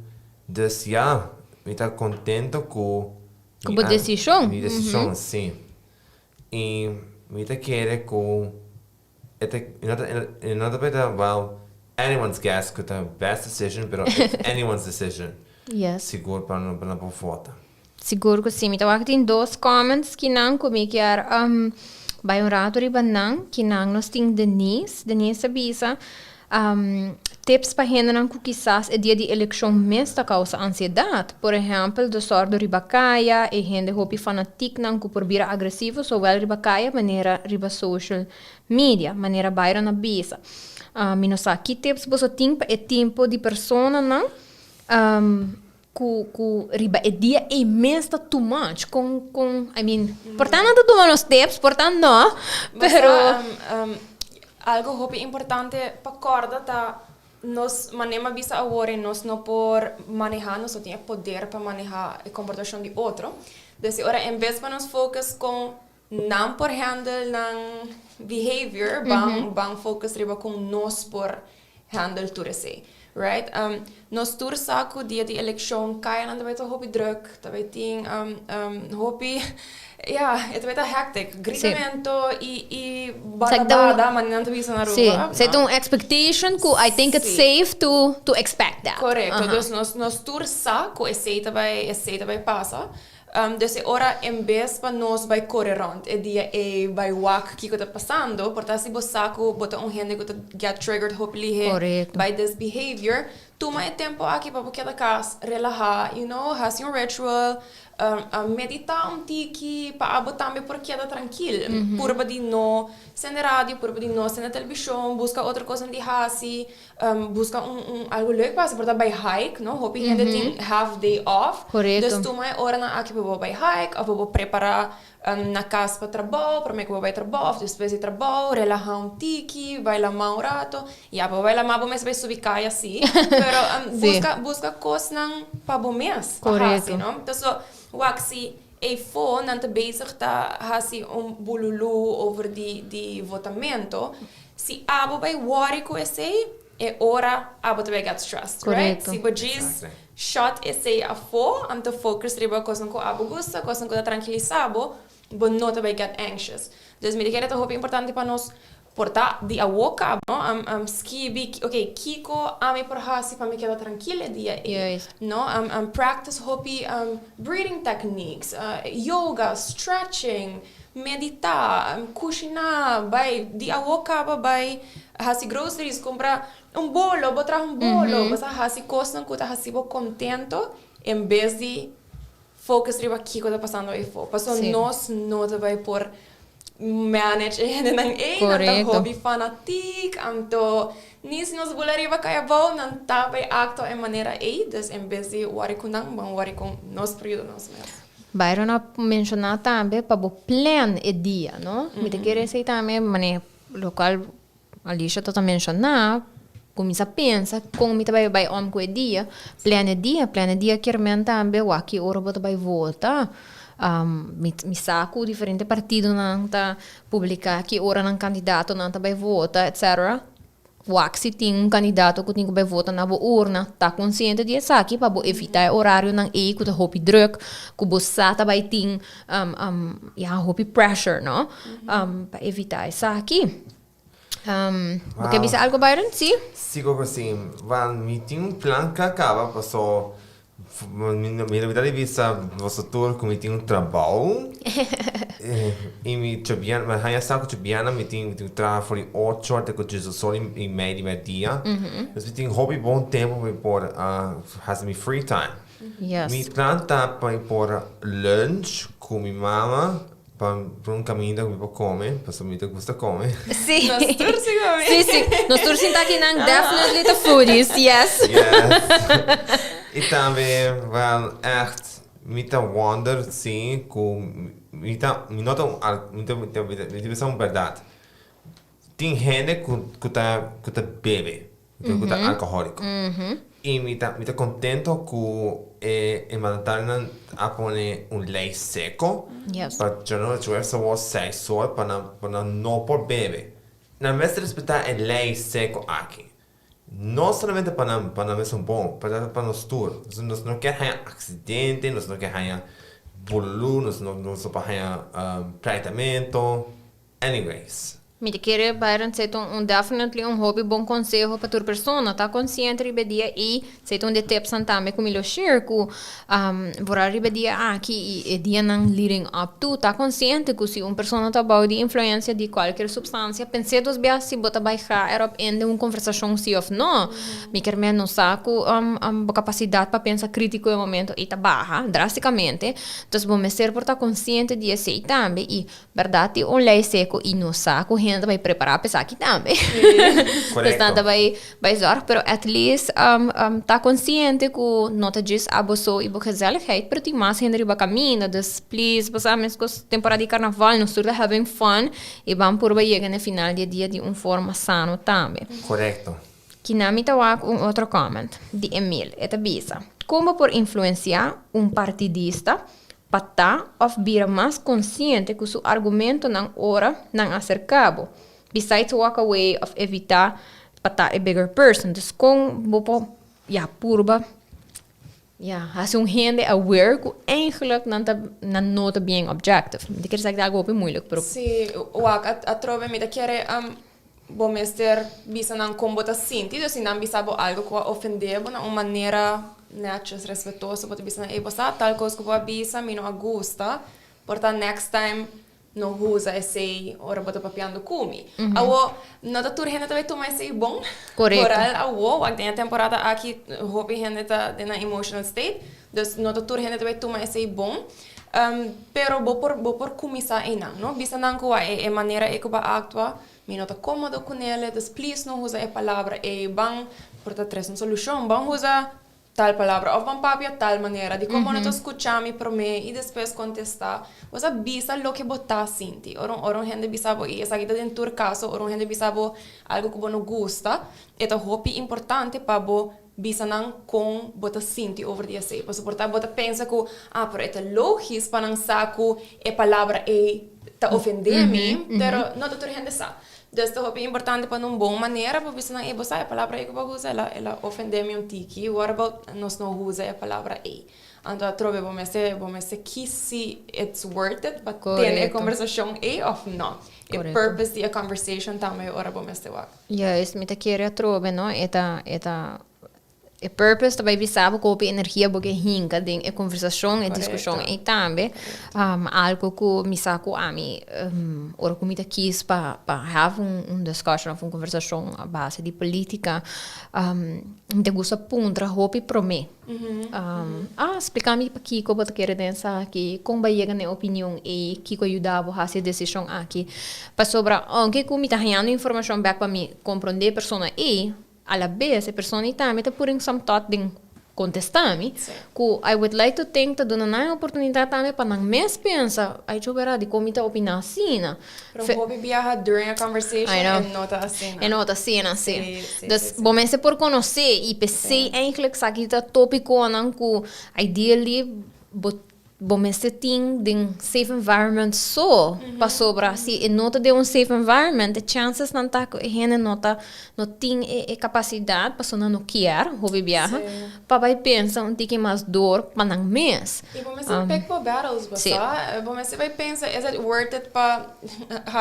dus ya, mi ta kontento ku Ku bo desishon. Mi desishon, sí. I mi ta kere ku e ta, e no ta beta, well, anyone's guess ku ta best decision, pero it's anyone's decision. Yes. Sigur pa no pa vota. Sigur ku si. Mi ta wak tin dos comments kinan ku mi kier bai un rato riba nan. Kinan nos tin Denise. Denise a bisa. Tips pa hendenan ku kisas e dia di elekshon mes ta kousa ansiedat. Por ehèmpel, desòrdu riba kaya, e hende hopi fanatiknan ku por bira agresivo sowel riba kaya manera riba social media, manera Byron a bisa. Mi no sa ki tips boso tin pa e tipo di personanan ku ku riba e dia ei mes ta too much. Kon kon, I mean, por ta nan ta tuma nos tips, por ta no, pero. Algo hopi importante pa corda ta nos manera mi a bisa awor e nos no por maneha, nos no tin e poder pa maneha e comportacion di otro. Dus e ora en bes pa nos focus con nan por handle nan behavior, ban ban focus riba con nos por handle tur esey, right? Nos tur sa cu dia di eleccion cayanan ta bay ta hopi druk, ta bay tin hopi, ya, e ta bay ta hectic, gritamento y y badabada, manera nan ta bisa na Aruba. Sí, esey ta un expectation cu I think it's safe to expect that. Correcto, dus nos nos tur sa cu esey ta bay esey ta bay pasa. Dus e ora en bes pa nos bai kore rònt e dia ei bai wak kiko ta pasando, por ta si bo sa ku bo ta un hende ku ta get triggered hopi lihé by this behavior, tuma e tempu aki pa bo keda kas, relahá, you know, hasi un ritual, meditá un tiki pa abo tambe por keda trankil. Purba di no sende radio, purba di no sende televishon, buska otro kosnan di hasi. Busca un un algo leuk pa haci, por ta bay hike, no? Hopi hende tin half day off. Correcto. Dus tuma e oranan aki pa bo bay hike of pa bo prepara na cas pa trabou, prome cu bo bay trabou of despues di trabou, relaha un tiki, bay lama un rato. Ya, pa bo bay lama bo mester bay subi caya si, pero busca busca cosnan pa bo mes pa haci, no? Paso wak si eyfo nan ta bezig ta haci un bululu over di di votamento, Si abo bai worry ku esei, e ora abo ta bai get stressed, right? Korekto. Si bo djis shut esei afó, anto focus riba kosnan ku abo gusta, kosnan ku ta trankilisá bo, bo no ta bai get anxious. Dus mi ta kere ta hopi importante pa nos por ta di awo kaba, no? Skibi, ok, kiko ami por hasi pa mi keda trankil e dia ei? Juist. No? Practice hopi breathing techniques, yoga, stretching, Meditá, kushiná, bai di awo kaba bai hasi groceries, kumpra un bolo, bo traha un bolo, bo sa hasi kosnan ku ta hasi bo kontento en bes di focus riba kiko ta pasando eyfo. Pasobra nos no ta bai por manage e hendenan ey, nan ta hopi fanatik, anto ni si nos bula riba kai abou nan ta bai aktua e manera ey, dus en bes di wòri ku nan, ban wòri kon nos por yuda nos mes. Byron a menshoná tambe pa bo plan e dia, no? Mi ta kere esei tambe manera lokual Alicia ta ta menshoná, kuminsá pensa kon mi ta bai bai om ku e dia, plan e dia, plan e dia kier men tambe wak ki ora bo ta bai vota. Mi mi sa ku diferente partidonan ta publiká ki ora nan kandidatonan ta bai vota, etcetera. Wak si tin un kandidato ku tin ku bai vota na bo urna, ta konsiente di esaki pa bo evitá e orarionan ei ku ta hopi drùk, ku bo sa ta bai tin ya hopi pressure no, pa evitá esaki. Bo ke bisa algu Byron? Si? Si koko si. Wèl mi tin un plan ku a kaba paso Mi ta di bisa boso tur ku mi tin un trabou i mi djobièrnè, mi haña sa ku djobièrnè mi tin mi tin traha for di ocho te ku diesdos i mei di mèrdia. Dus mi tin hopi bon tempu pa mi por hasi mi free time. Mi plan ta pa mi por lunch ku mi mama Pa un caminda cu mi por come, pasobra mi ta gusta come. Sí. Nos tur si come. Sí, sí. Nos tur sinta akinan definitely ta foodies, yes. Yes. I tambe, wel, echt, mi ta wonder si cu mi ta, mi no ta un al, mi ta, mi ta, mi ta bisa un berdad. Tin hende cu, cu ta, cu ta bebe. Cu ta alcoholico. Y mi ta mi ta contento cu e e mandatarionan a pone un ley seco pa djano jueves awor seis or pa nan pa nan no por bebe. Nan mester respeta e ley seco aki. No solamente pa nan pa nan mesun bon, pero pa nos tur. Nos no kier haya accidente, nos no kier haya bululu, nos no nos no por haya pleitamento. Anyways. Mi ta kere Byron esey ta un definitely un hopi bon conseho pa tur persona ta consciente riba e dia y esey ta un di e tipsnan tambe cu mi lo share cu vooral riba e dia aki y e dianan leading up to ta consciente cu si un persona ta bao di influencia di cualkier substancia pense dos biaha si bo ta bay ga erop in den un conversacion si of no. Mi kier men no sa cu bo capacidad pa pensa critico e momento ey ta baha drasticamente entonces bo mester por ta consciente di esey tambe y Berdad tin un lei seco y nos sa cu hende ta bay prepara pa esaki tambe. Correcto. Nan ta bay bay zorg, pero at least ta consciente cu no ta djis abo so y bo gezelligheid, pero tin mas hende riba caminda. Dus please, bo sa mescos temporada di carnaval nos tur ta having fun y ban purba yega na e final di e dia di un forma sano tambe. Correcto. Kina mi ta wak un otro comment di Emil. E ta bisa, Con bo por influencia un partidista pa ta of bira mas konsiente ku su argumentonan ora nan aserká bo, besides walk away of evitá pa ta e bigger person. Dus kon bo por, ya, purba, ya, hasi un hende aware ku eigenlijk nan ta, nan no ta bien objective. Mi ta kere sa ki ta algu hopi moeilijk, pero. Sí, wak, atrobe mi ta kere Bo mester bisa nan kon bo ta sinti, dus si nan bisa bo algu ku a ofendé bo na un manera nètjes, respetuoso, bo ta bisa nan, ey bo sa tal kos ku bo a bisa mi no a gusta, por ta next time no usa esei ora bo ta papiando ku mi. Awo, no ta tur hende ta bai tuma esei bon. Vooral awo, wak den e temporada aki hopi hende ta den nan emotional state, dus no ta tur hende ta bai tuma esei bon. Pero bo por bo por kuminsá einan, no? Bisa nan ku e manera ei ku bo a aktua, mi no ta kómodo kunele, dus please no usa e palabra ei. Ban por ta tres un solushon, ban usa tal palabra òf ban papia tal manera. Dikon bo no ta skucha mi promé i despues kontestá? Bo sa bisa loke bo ta sinti. Ora un ora un hende bisa bo, i esaki ta den tur kaso, ora un hende bisa bo algu ku bo no gusta, e ta hopi importante pa bo Bisa nan kon bo ta sinti over di esei. Pasobra por ta bo ta pensa ku, ah, pero e ta logis pa nan sa ku e palabra ei ta ofendé mi, pero no ta tur hende sa. Dus ta hopi importante pa na un bon manera bo bisa nan, ey, bo sa e palabra ei ku bo a usa, el a ofendé mi un tiki, what about nos no usa e palabra ei? Anto atrobe bo mester bo mester kies si it's worth it pa tene e kombersashon ei òf no. E purpose di e conversation tambe ora bo mester wak. Juist, mi ta kere atrobe, no? E ta, e ta, e purpose ta bai bisa bo ku hopi energia bo ke hinka den e konversashon, e diskushon ei tambe. Algu ku mi sa ku ami, ora ku mi ta kies pa pa have un un discussion òf un konversashon a base di politica, mi ta gusta puntra hopi promé. Ah, splika mi pakiko bo ta kere den esaki, kon bo a yega na e opinion ei, kiko a yuda bo hasi e desishon aki. Pasobra ounke ku mi ta hañando informashon bèk pa mi komprondé e persona ei, alabes e persona ei tambe ta putting some thought den kontestá mi, ku I would like to think ta duna nan e oportunidat tambe pa nan mes pensa, ai chobera dikon mi ta opiná asina. Pero hopi biaha during a conversation e no ta asina. E no ta asina, si. Dus bo mester por conoce y p'esey eigenlijk esaki ta topiconan cu ideally bo bo mester tin den safe environment so. Pasobra si e no ta den un safe environment e chancesnan ta cu e hende no ta no tin e capacidad pasobra nan no kier hopi biaha pa bai pensa un tiki mas door pa nan mes. I bo mester pick bo battles, bo sa. Bo mester bai pensa, is it worth it pa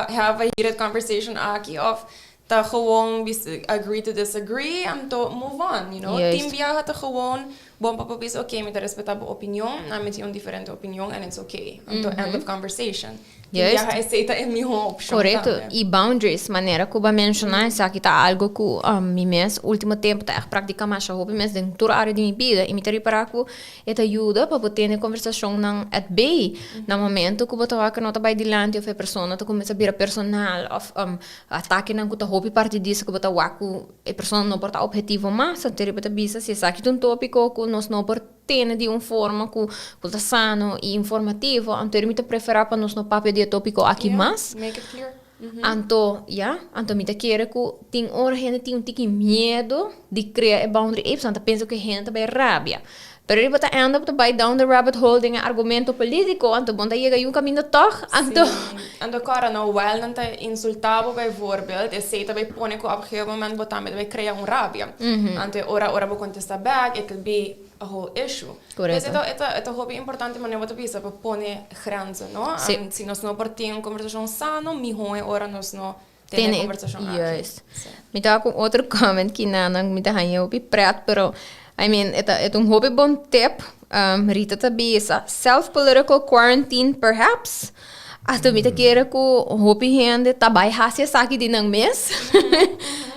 have a heated conversation aki of ta gewoon agree to disagree anto move on, you know. Tin biaha ta gewoon bon pa bo bisa ok mi ta respeta bo opinion, ami tin un diferente opinion and it's ok. Anto end of conversation. Tin biaha esei ta e mihó opshon tambe. Korekto. I boundaries, manera ku bo a menshoná esaki ta algu ku mi mes último tempu ta ègt praktiká masha hopi mes den tur área di mi bida i mi ta ripará ku e ta yuda pa bo tene konversashonnan at bay na momento ku bo ta wak no ta bai dilanti òf e persona ta kuminsá bira personal òf atakenan ku ta hopi partidista ku bo ta wak ku e persona no por ta ophetivo mas anto riba ta bisa si esaki ta un tópiko ku nos no por tene di un forma ku ku ta sano i informativo, anto mi ta preferá pa nos no papia di e tópiko aki mas. Make it clear. Anto, ya, anto mi ta kere ku tin ora hende tin un tiki miedu di krea e boundary ei, pasobra nan ta pensa ku e hende ta bai rabia. Pero riba ta end up ta bai down the rabbit hole den e argumento polítiko, anto bo no ta yega yu kaminda tòg, anto. Sí. Anto kòrda no, wèl nan ta insultá bo bijvoorbeeld, esei ta bai pone ku op un gegeven moment bo tambe ta bai krea un rabia. Anto e ora ora bo kontestá bèk, it could be a whole issue. Correcto. Pues e ta hopi importante manera bo ta bisa pa pone grenzen, no? Sí. Si nos no por tin un conversacion sano, miho e ora nos no Tene conversacion aki. Juist. Mi ta cu otro comment ki nan mi ta haña hopi pret, pero I mean, e ta, e ta un hopi bon tip. Rita ta bisa, self-political quarantine perhaps. Anto mi ta kere cu hopi hende ta bai haci esaki di nan mes.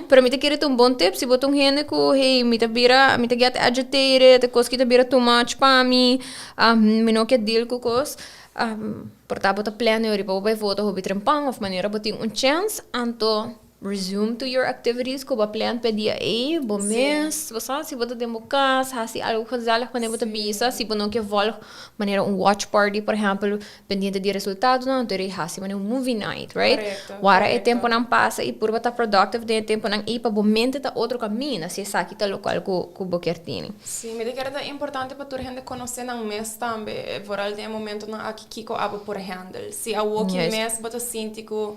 Pero mi ta kere ta un bon tip, si bo ta un hende cu, hey, mi ta bira, mi ta get agitated, e cos ki ta bira too much pa mi, mi no ke deal cu cos. Por ta bo ta planeo riba bo bai vota hopi trempan of manera bo tin un chance, anto resume to your activities ku bo a plan p'e dia ei, bo mes, bo sa, si bo ta den bo kas, hasi algo gezellig wanneer bo ta bisa, si bo no ke volg manera un watch party por ehempel pendiente di e resultadonan, anto rei hasi manera un movie night, right? Wara e temponan pasa i purba ta productive den e temponan ei pa bo mente ta otro kaminda si esaki ta lokual ku bo kier tini. Sí, mi ta kere ta importante pa tur hende konosé nan mes tambe, vooral den e momentonan aki kiko abo por handle. Si awoki mes bo ta sinti ku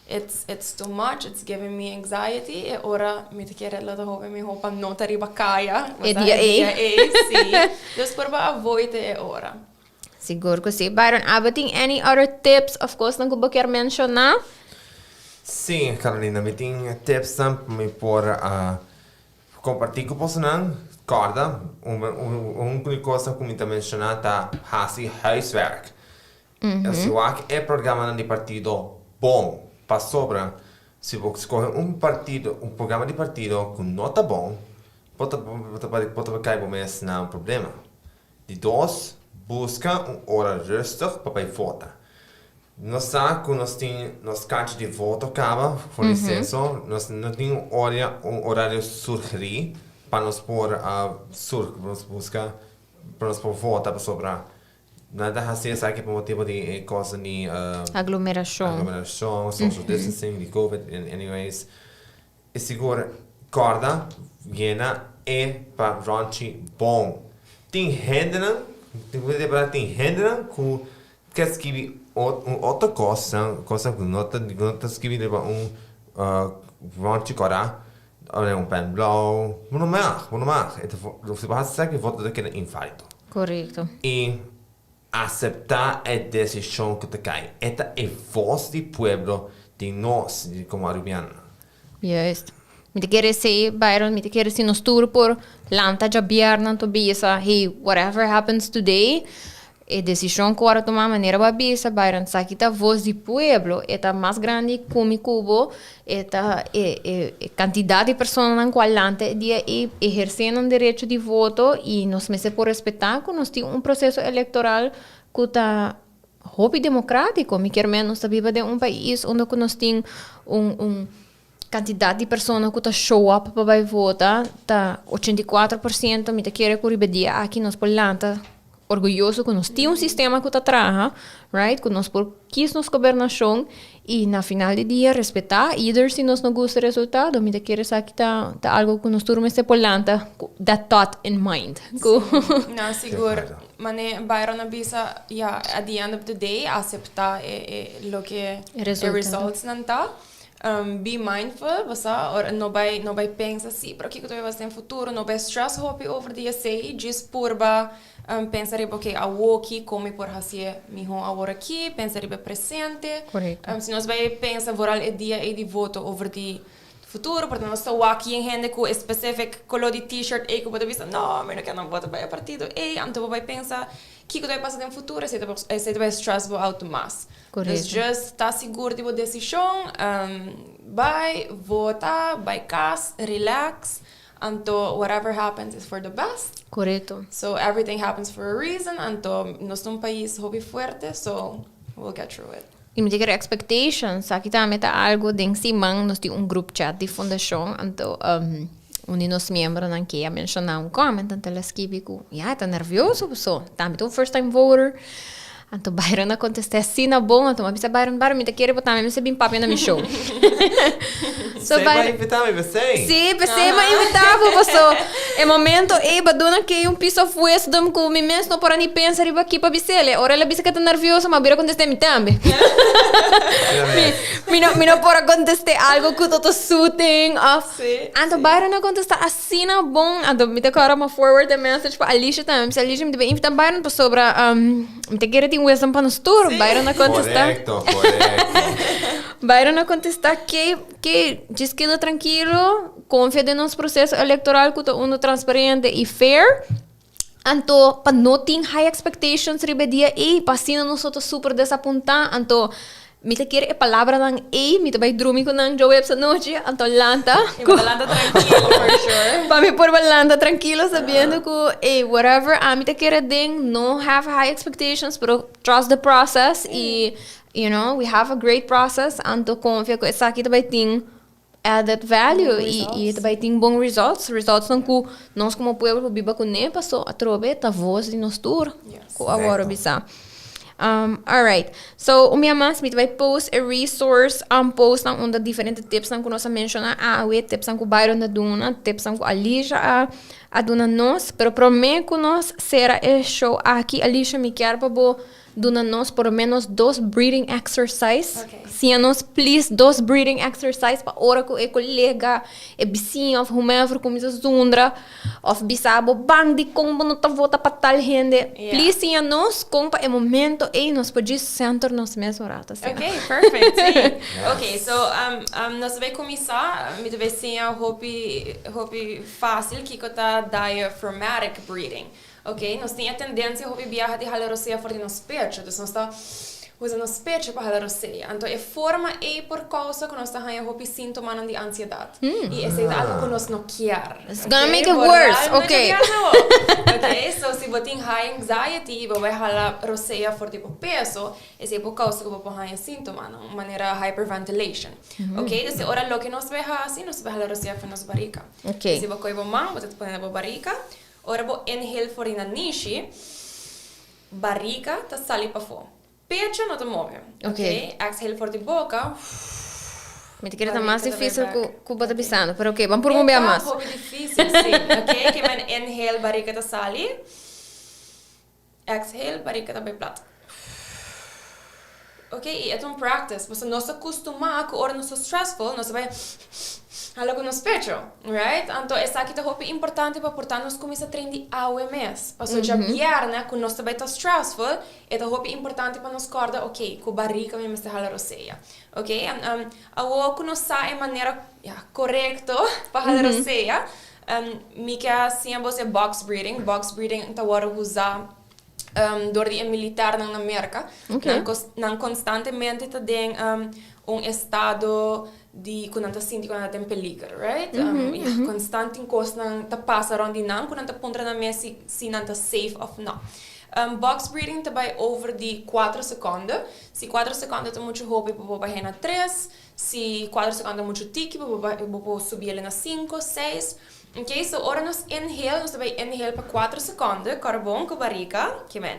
it's it's too much, it's giving me anxiety, e ora mi ta kere lo ta hopi mihó pa no ta riba kaya, E dia ei. E dia ei, sí. Dus por bo avoid e ora. Sigur ku sí. Byron, abo tin any other tips of kosnan ku bo kier menshoná? Sí, Carolina, mi tin tipsnan pa mi por a Kompartí ku bosonan, kòrda, un di kosnan ku mi ta menshoná ta hasi huiswerk. Si wak e programanan di partido bon, pasobra si bo skohe un partido, un programa di partido ku no ta bon, bo ta bo ta kai bo mes na un problema. Di dos, buska un ora rustig pa bai vota. Nos sa ku nos tin nos karchi di voto kaba for di senso. Nos no tin un oria, un orario surgerí pa nos por sur, pa nos buska, pa nos por vota pasobra nan ta hasi esaki pa motibu di e kos di Aglomerashon. aglomerashon, social distancing, di covid, anyways. E sigur corda yena e pa ronchi bon. Tin hendenan, tin hendenan cu ke skibi un otro cosnan, cosnan cu no ta no ta skibi riba un ronchi cora, un pen blauw, bo no mag, bo no mag. E ta si bo haci esaki e voto ta keda invalido. Correcto. Y Acepta e decision cu ta cay. E ta e voz di pueblo di nos como Arubianonan. Juist. Mi ta kere esey, Byron, mi ta kere si nos tur por lanta djabièrnè anto bisa, hey, whatever happens today, e decision cu ora tuma manera bo a bisa, Byron, esaki ta voz di pueblo, e ta mas grandi cu mi cu bo, e ta e e e cantidad di personanan cu a lanta e dia ey eherce nan derecho di voto y nos mester por respeta cu nos tin un proceso electoral cu ta hopi democratico. Mi kier men nos ta biba den un pais unda cu nos tin un un cantidad di persona cu ta show up pa bay vota ta 84%, mi ta kere cu riba e dia aki nos por lanta orguyoso cu nos tin un sistema cu ta traha, right, cu nos por kies nos gobernacion y na final di dia respeta either si nos no gusta e resultado, mi ta kere esaki ta ta algo cu nos tur mester por lanta cu that thought in mind. Cu No, sigur. Mane Byron a bisa, ya, at the end of the day, acepta e e loke E resultado. e resultsnan ta. Be mindful, bo sa, ora no bai no bai pensa si, pero kiko ta bai pasa den futuro, no bai stress hopi over di esei, djis purba pensa riba oke awoki kon mi por hasié mihó awor aki, pensa riba e presente. Si nos bai pensa vooral e dia ei di voto over di futuro, por nos ta wak yen hende ku e specific koló di t-shirt ei ku bo ta bisa no, mi no ke nan vota pa e partido ei, anto bo bai pensa kiko ta bai pasa den futuro, esei ta esei ta bai stress bo out mas. Dus just ta sigur di bo desishon, bai vota, bai kas, relax, anto whatever happens is for the best. Korekto. So everything happens for a reason, anto nos ta un pais hopi fuerte, so we'll get through it. I mi ta kere expectations, aki tambe ta algo den siman nos tin un group chat di fundashon, anto un di nos miembronan ke a menshona un comment, anto el a skibi ku ya e ta nervioso paso tambe ta un first time voter. Anto Byron a contesta asina bon, anto mi a bisa Byron, Byron mi ta kere bo tambe mester bin papia na mi show. So Sey bo a invita mi p'esey. Sí, p'esey mi a invita bo, paso e momento ey bo duna key un piece of wisdom cu mi mes no por a ni pensa riba aki pa bis'el. E ora el a bisa cu e ta nervioso, mi a bira contesta mi tambe. Mi no, mi no por a contesta algo cu ta ta soothing of. Anto Byron a contesta Asina bon, anto mi ta kòrda mi a forward e message pa Alicia tambe. Mi bisa, Alicia, mi ta bay invita Byron pasobra mi ta kere tin wisdom pa nos tur. Byron a kontestá. Korekto, korekto. Byron a contesta cu cu djis keda trankilo, confia den nos proceso electoral cu ta uno transparente y fair. Anto pa no tin high expectations riba e dia ey, pa asina nos no ta super desapunta. Anto mi ta kere e palabranan ey, mi ta bay drumi cu nan djoweps anochi, anto lanta. Y bo ta lanta trankilo for sure. Pa mi por ba lanta trankilo sabiendo cu ey, whatever ami ta kere den, no have high expectations, pero trust the process y we have a great process, anto confia cu esaki ta bay tin added value y ta bay tin bon results, resultsnan cu nos como pueblo por biba cune paso atrobe ta voz di nos tur cu a worde bisa. Alright, so un bia mas mi ta bay post e resource postnan unda diferente tipsnan cu nos a menciona awe, tipsnan cu Byron a duna, tipsnan cu Alicia a duna nos, pero prome cu nos cera e show aki, Alicia, mi kier pa bo duna nos por lo menos dos breathing exercise. Siña nos please dos breathing exercise pa ora cu e colega, e bisiña of whomever cuminsa zundra of bisa bo ban dicon bo no ta vota pa tal hende. Please siña nos con pa e momento ey nos por djis center nos mes un rato asina. Ok, perfect, si. Ok, so nos ta bay cuminsa, mi ta bay siña hopi hopi facil kico ta diaphragmatic breathing. Ok, nos tin e tendencia hopi biaha di hala rosea for di nos pecho, dus nos ta usa nos pecho pa hala rosea. Anto e forma ei por causa cu nos ta haña hopi sintomanan di ansiedad. Y esei ta algo cu nos no kier. It's gonna make it worse, ok. Ok, so si bo tin high anxiety y bo bai hala rosea for di bo peso, esei por causa cu bo por haña sintomanan, manera hyperventilation. Ok, dus e ora loke nos bai haci, nos bai hala rosea for nos barica. Si bo coge bo man, bo ta pone na bo barica. Ora bo inhale for di nanishi, barriga ta sali pafó. Pecho no ta move. Ok. Exhale for di boka. Mi ta kere ta mas difícil ku bo ta bisando, pero ok, ban purba un bia mas. E ta hopi difícil, si. Ok, ke men inhale, barriga ta sali. Exhale, barriga ta bai plat. Ok, y e ta un practice, pasobra nos ta custuma cu ora nos ta stressful, nos ta bai hala cu nos pecho, right? Anto esaki ta hopi importante pa por ta nos cuminsa train di awe mes, pasobra djabierne cu nos ta bai ta stressful, e ta hopi importante pa nos corda, ok, cu barriga mi mester hala rosea, ok? Awo cu nos sa e manera, ya, corecto pa hala rosea, Mi ke a siña bos e box breathing. Box breathing ta wòrdu usá dor di e militarnan na Merka. Nan konstantemente ta den un estado di ku nan ta sinti ku nan ta den peliger, right? Konstant tin kosnan ta pasa rònt di nan ku nan ta puntra nan mes si nan ta safe òf nò. Box breathing ta bai over di kuater sekònde. Si kuater sekònde ta muchu hopi bo por bah'é na tres. Si kuater sekondo ta muchu tiki bo bo por subi el na sinku, seis. Ok, so ora nos inhale nos ta bai inhale pa kuater sekondo, kòrda bon ku barika, kimen.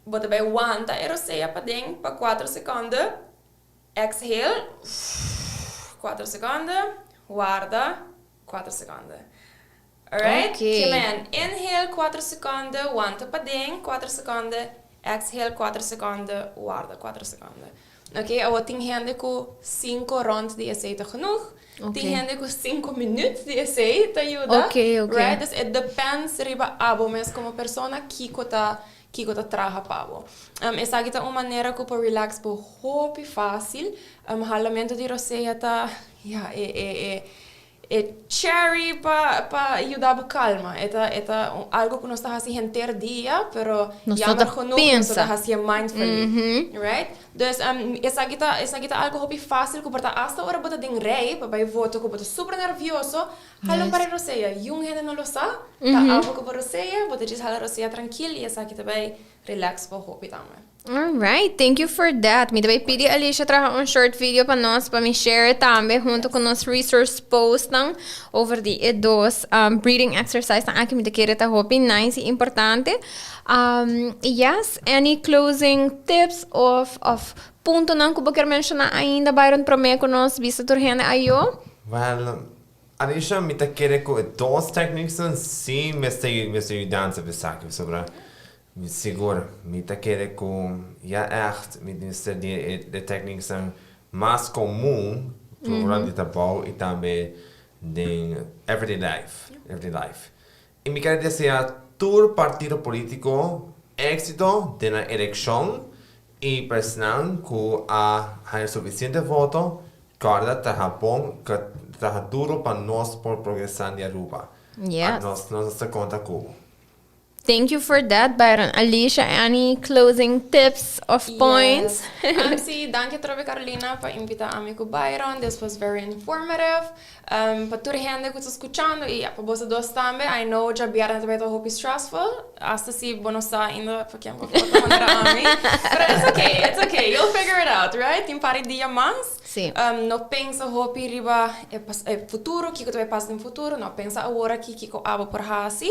Bo ta bai wanta e rosea paden pa kuater sekondo, exhale, kuater sekondo, warda, kuater sekondo. Alright, kimen. Inhale kuater sekondo, wanta paden kuater sekondo, Exhale kuater sekonde, warda kuater sekonde. Ok, awor tin hende ku sinku rond di esei ta genoeg. Tin hende ku sinku minüt di esei ta yuda. Right? Dus e depends riba abo mes komo persona kiko ta kiko ta traha pa bo. Esaki ta un manera ku por relax bo hopi fásil. Halamentu di rosea ta, ya, e e e E cherry pa pa yuda bo calma. E ta e ta algo cu nos ta haci henter dia, pero Nos no jammer ta genoeg nos no ta pensa. hacié mindfully. Right? Dus esaki ta esaki ta algo hopi facil cu por ta hasta ora bo ta den rij pa bay vota cu bo ta super nervioso, hala un par di rosea. Yun hende no lo sa, ta abo cu bo rosea, bo ta djis hala rosea trankil y esaki ta bay relax bo hopi tambe. Alright, thank you for that. Mi ta bay pidi Alicia traha un short video pa nos, pa mi share tambe hunto cu nos resource postnan over di e dos breathing exercise nan aki. Mi ta kere ta hopi nice y importante. Yes, any closing tips of of puntonan cu bo kier menciona ainda, Byron, prome cu nos bisa tur hende ayo? Well, Alicia, mi ta kere cu e dos techniques si mester mester yudansa pa esaki, pasobra Mi sigur, mi ta kere ku ya ègt mi mester di e tekniknan mas komun durante di trabou i tambe den everyday life, everyday life. I mi kere desea tur partido politiko éksito den nan elekshon. I pa esnan ku a haña sufisiente voto, kòrda traha bon, traha duro pa nos por progresá di Aruba. Yes. Nos ta konta ku bo. Thank you for that, Byron. Alicia, any closing tips of points? Yes. Si, danki trobe, Carolina, pa invitá ami ku Byron. This was very informative. Pa tur hende ku ta skuchando i pa boso dos tambe, I know djabièrnè tambe ta hopi stressful. Hasta si bo no sa ainda pa ken bo vota manera ami. Pero it's okay, it's okay. You'll figure it out, right? Tin par di dia mas. Si. No pensa hopi riba e futuro, kiko ta bai pasa den futuro. No pensa awor aki kiko abo por hasi.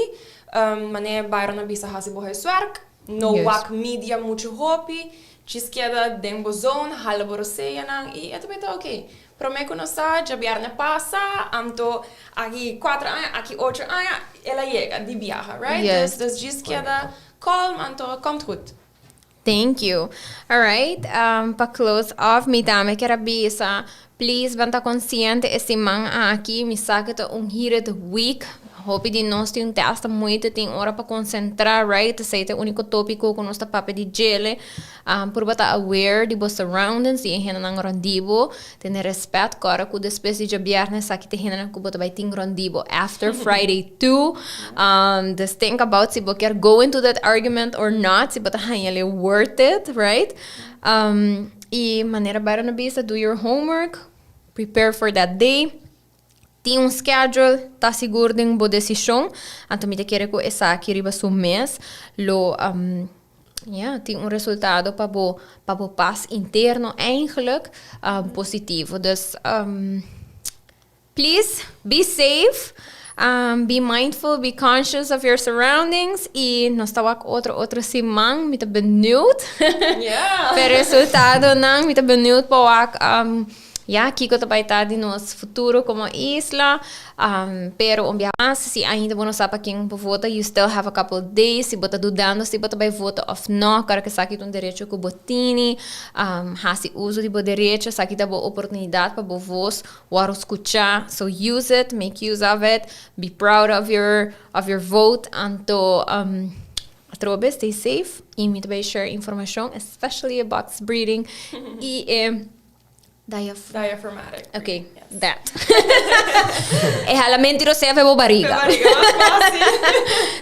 Manera Byron a bisa, hasi bo huiswerk, no wak media muchu hopi, djis keda den bo zone, hala bo roseanan i e ta bai ta ok. Promé ku nos sa, djabièrnè pasa, anto aki 4 aña, aki 8 aña, el a yega di biaha, right? Dus djis keda calm, anto komt goed. Thank you. All right. Pa close off, mi tambe kier bisa, please, ban ta konsiente e siman aki, mi sa ku ta un heated week. Hopi di nos tin un test moeite tin ora pa konsentrá, right? Esei ta e úniko tópiko ku nos ta papia di djele. Purba ta aware di bo surroundings, di e hendenan rònt di bo. Tene rèspèt, kòrda ku despues di djabièrnè esaki ta hendenan ku bo ta bai tin rònt di bo after Friday too. Just think about si bo kier go into that argument or not, si bo ta haña worth it, right? I manera Byron a bisa, do your homework, prepare for that day. Tin un schedule, ta sigur den bo desishon. Anto mi ta kere ku esaki riba su mes lo yeah, tin un resultado pa bo pas interno eigenlijk positivo. Dus please be safe. Be mindful, be conscious of your surroundings. I nos ta wak otro siman, mi ta benieuwd pa resultadonan, mi ta benieuwd pa wak ya kiko ta bai ta di nos futuro komo isla. Pero un biaha mas, si ainda bo no sa pa ken bo vota, you still have a couple days. Si bo ta dudando si bo ta bai vota òf no, kòrda ku esaki ta un derecho ku bo tin. Hasi uso di bo derecho, esaki ta bo oportunidat pa bo vos wòrdu skuchá. So use it, make use of it, be proud of your vote. Anto atrobe, stay safe. I mi ta bai share informashon, especially box breathing i Diaphragmatic. Ok, that. E halamento di rosea pa bo bariga. Bariga, mas fásil.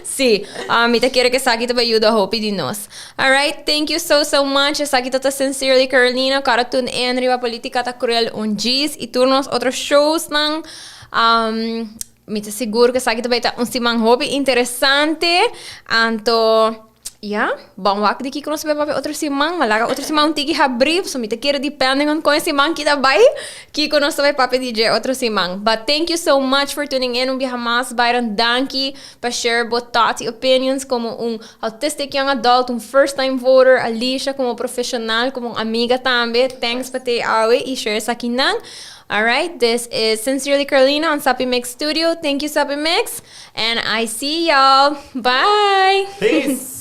Si, mi ta kere ku esaki ta yuda hopi di nos. Alright, thank you so so much. Esaki ta Sincerely Carolina, kòrda tune in riba Politica ta Cruel un djis i tur nos otro shows nan. Mi ta sigur ku esaki tambe ta un siman hopi interesante. Anto, ja, bon, wak di kiko nos ta bai otro siman, ma laga otro siman un tiki habri, so mi ta kere depending on kon siman kita bai, kiko nos ta bai papia di dje otro siman. But thank you so much for tuning in un biaha mas. Byron, danki pa share bo thoughts i opinions komo un autistic young adult, un first time voter, Alicia komo profeshonal, komo un amiga tambe. Thanks pa t'ei awe i share esakinan. All right, this is Sincerely Carolina on Sappy Mix Studio. Thank you, Sappy Mix. And I see y'all. Bye. Peace.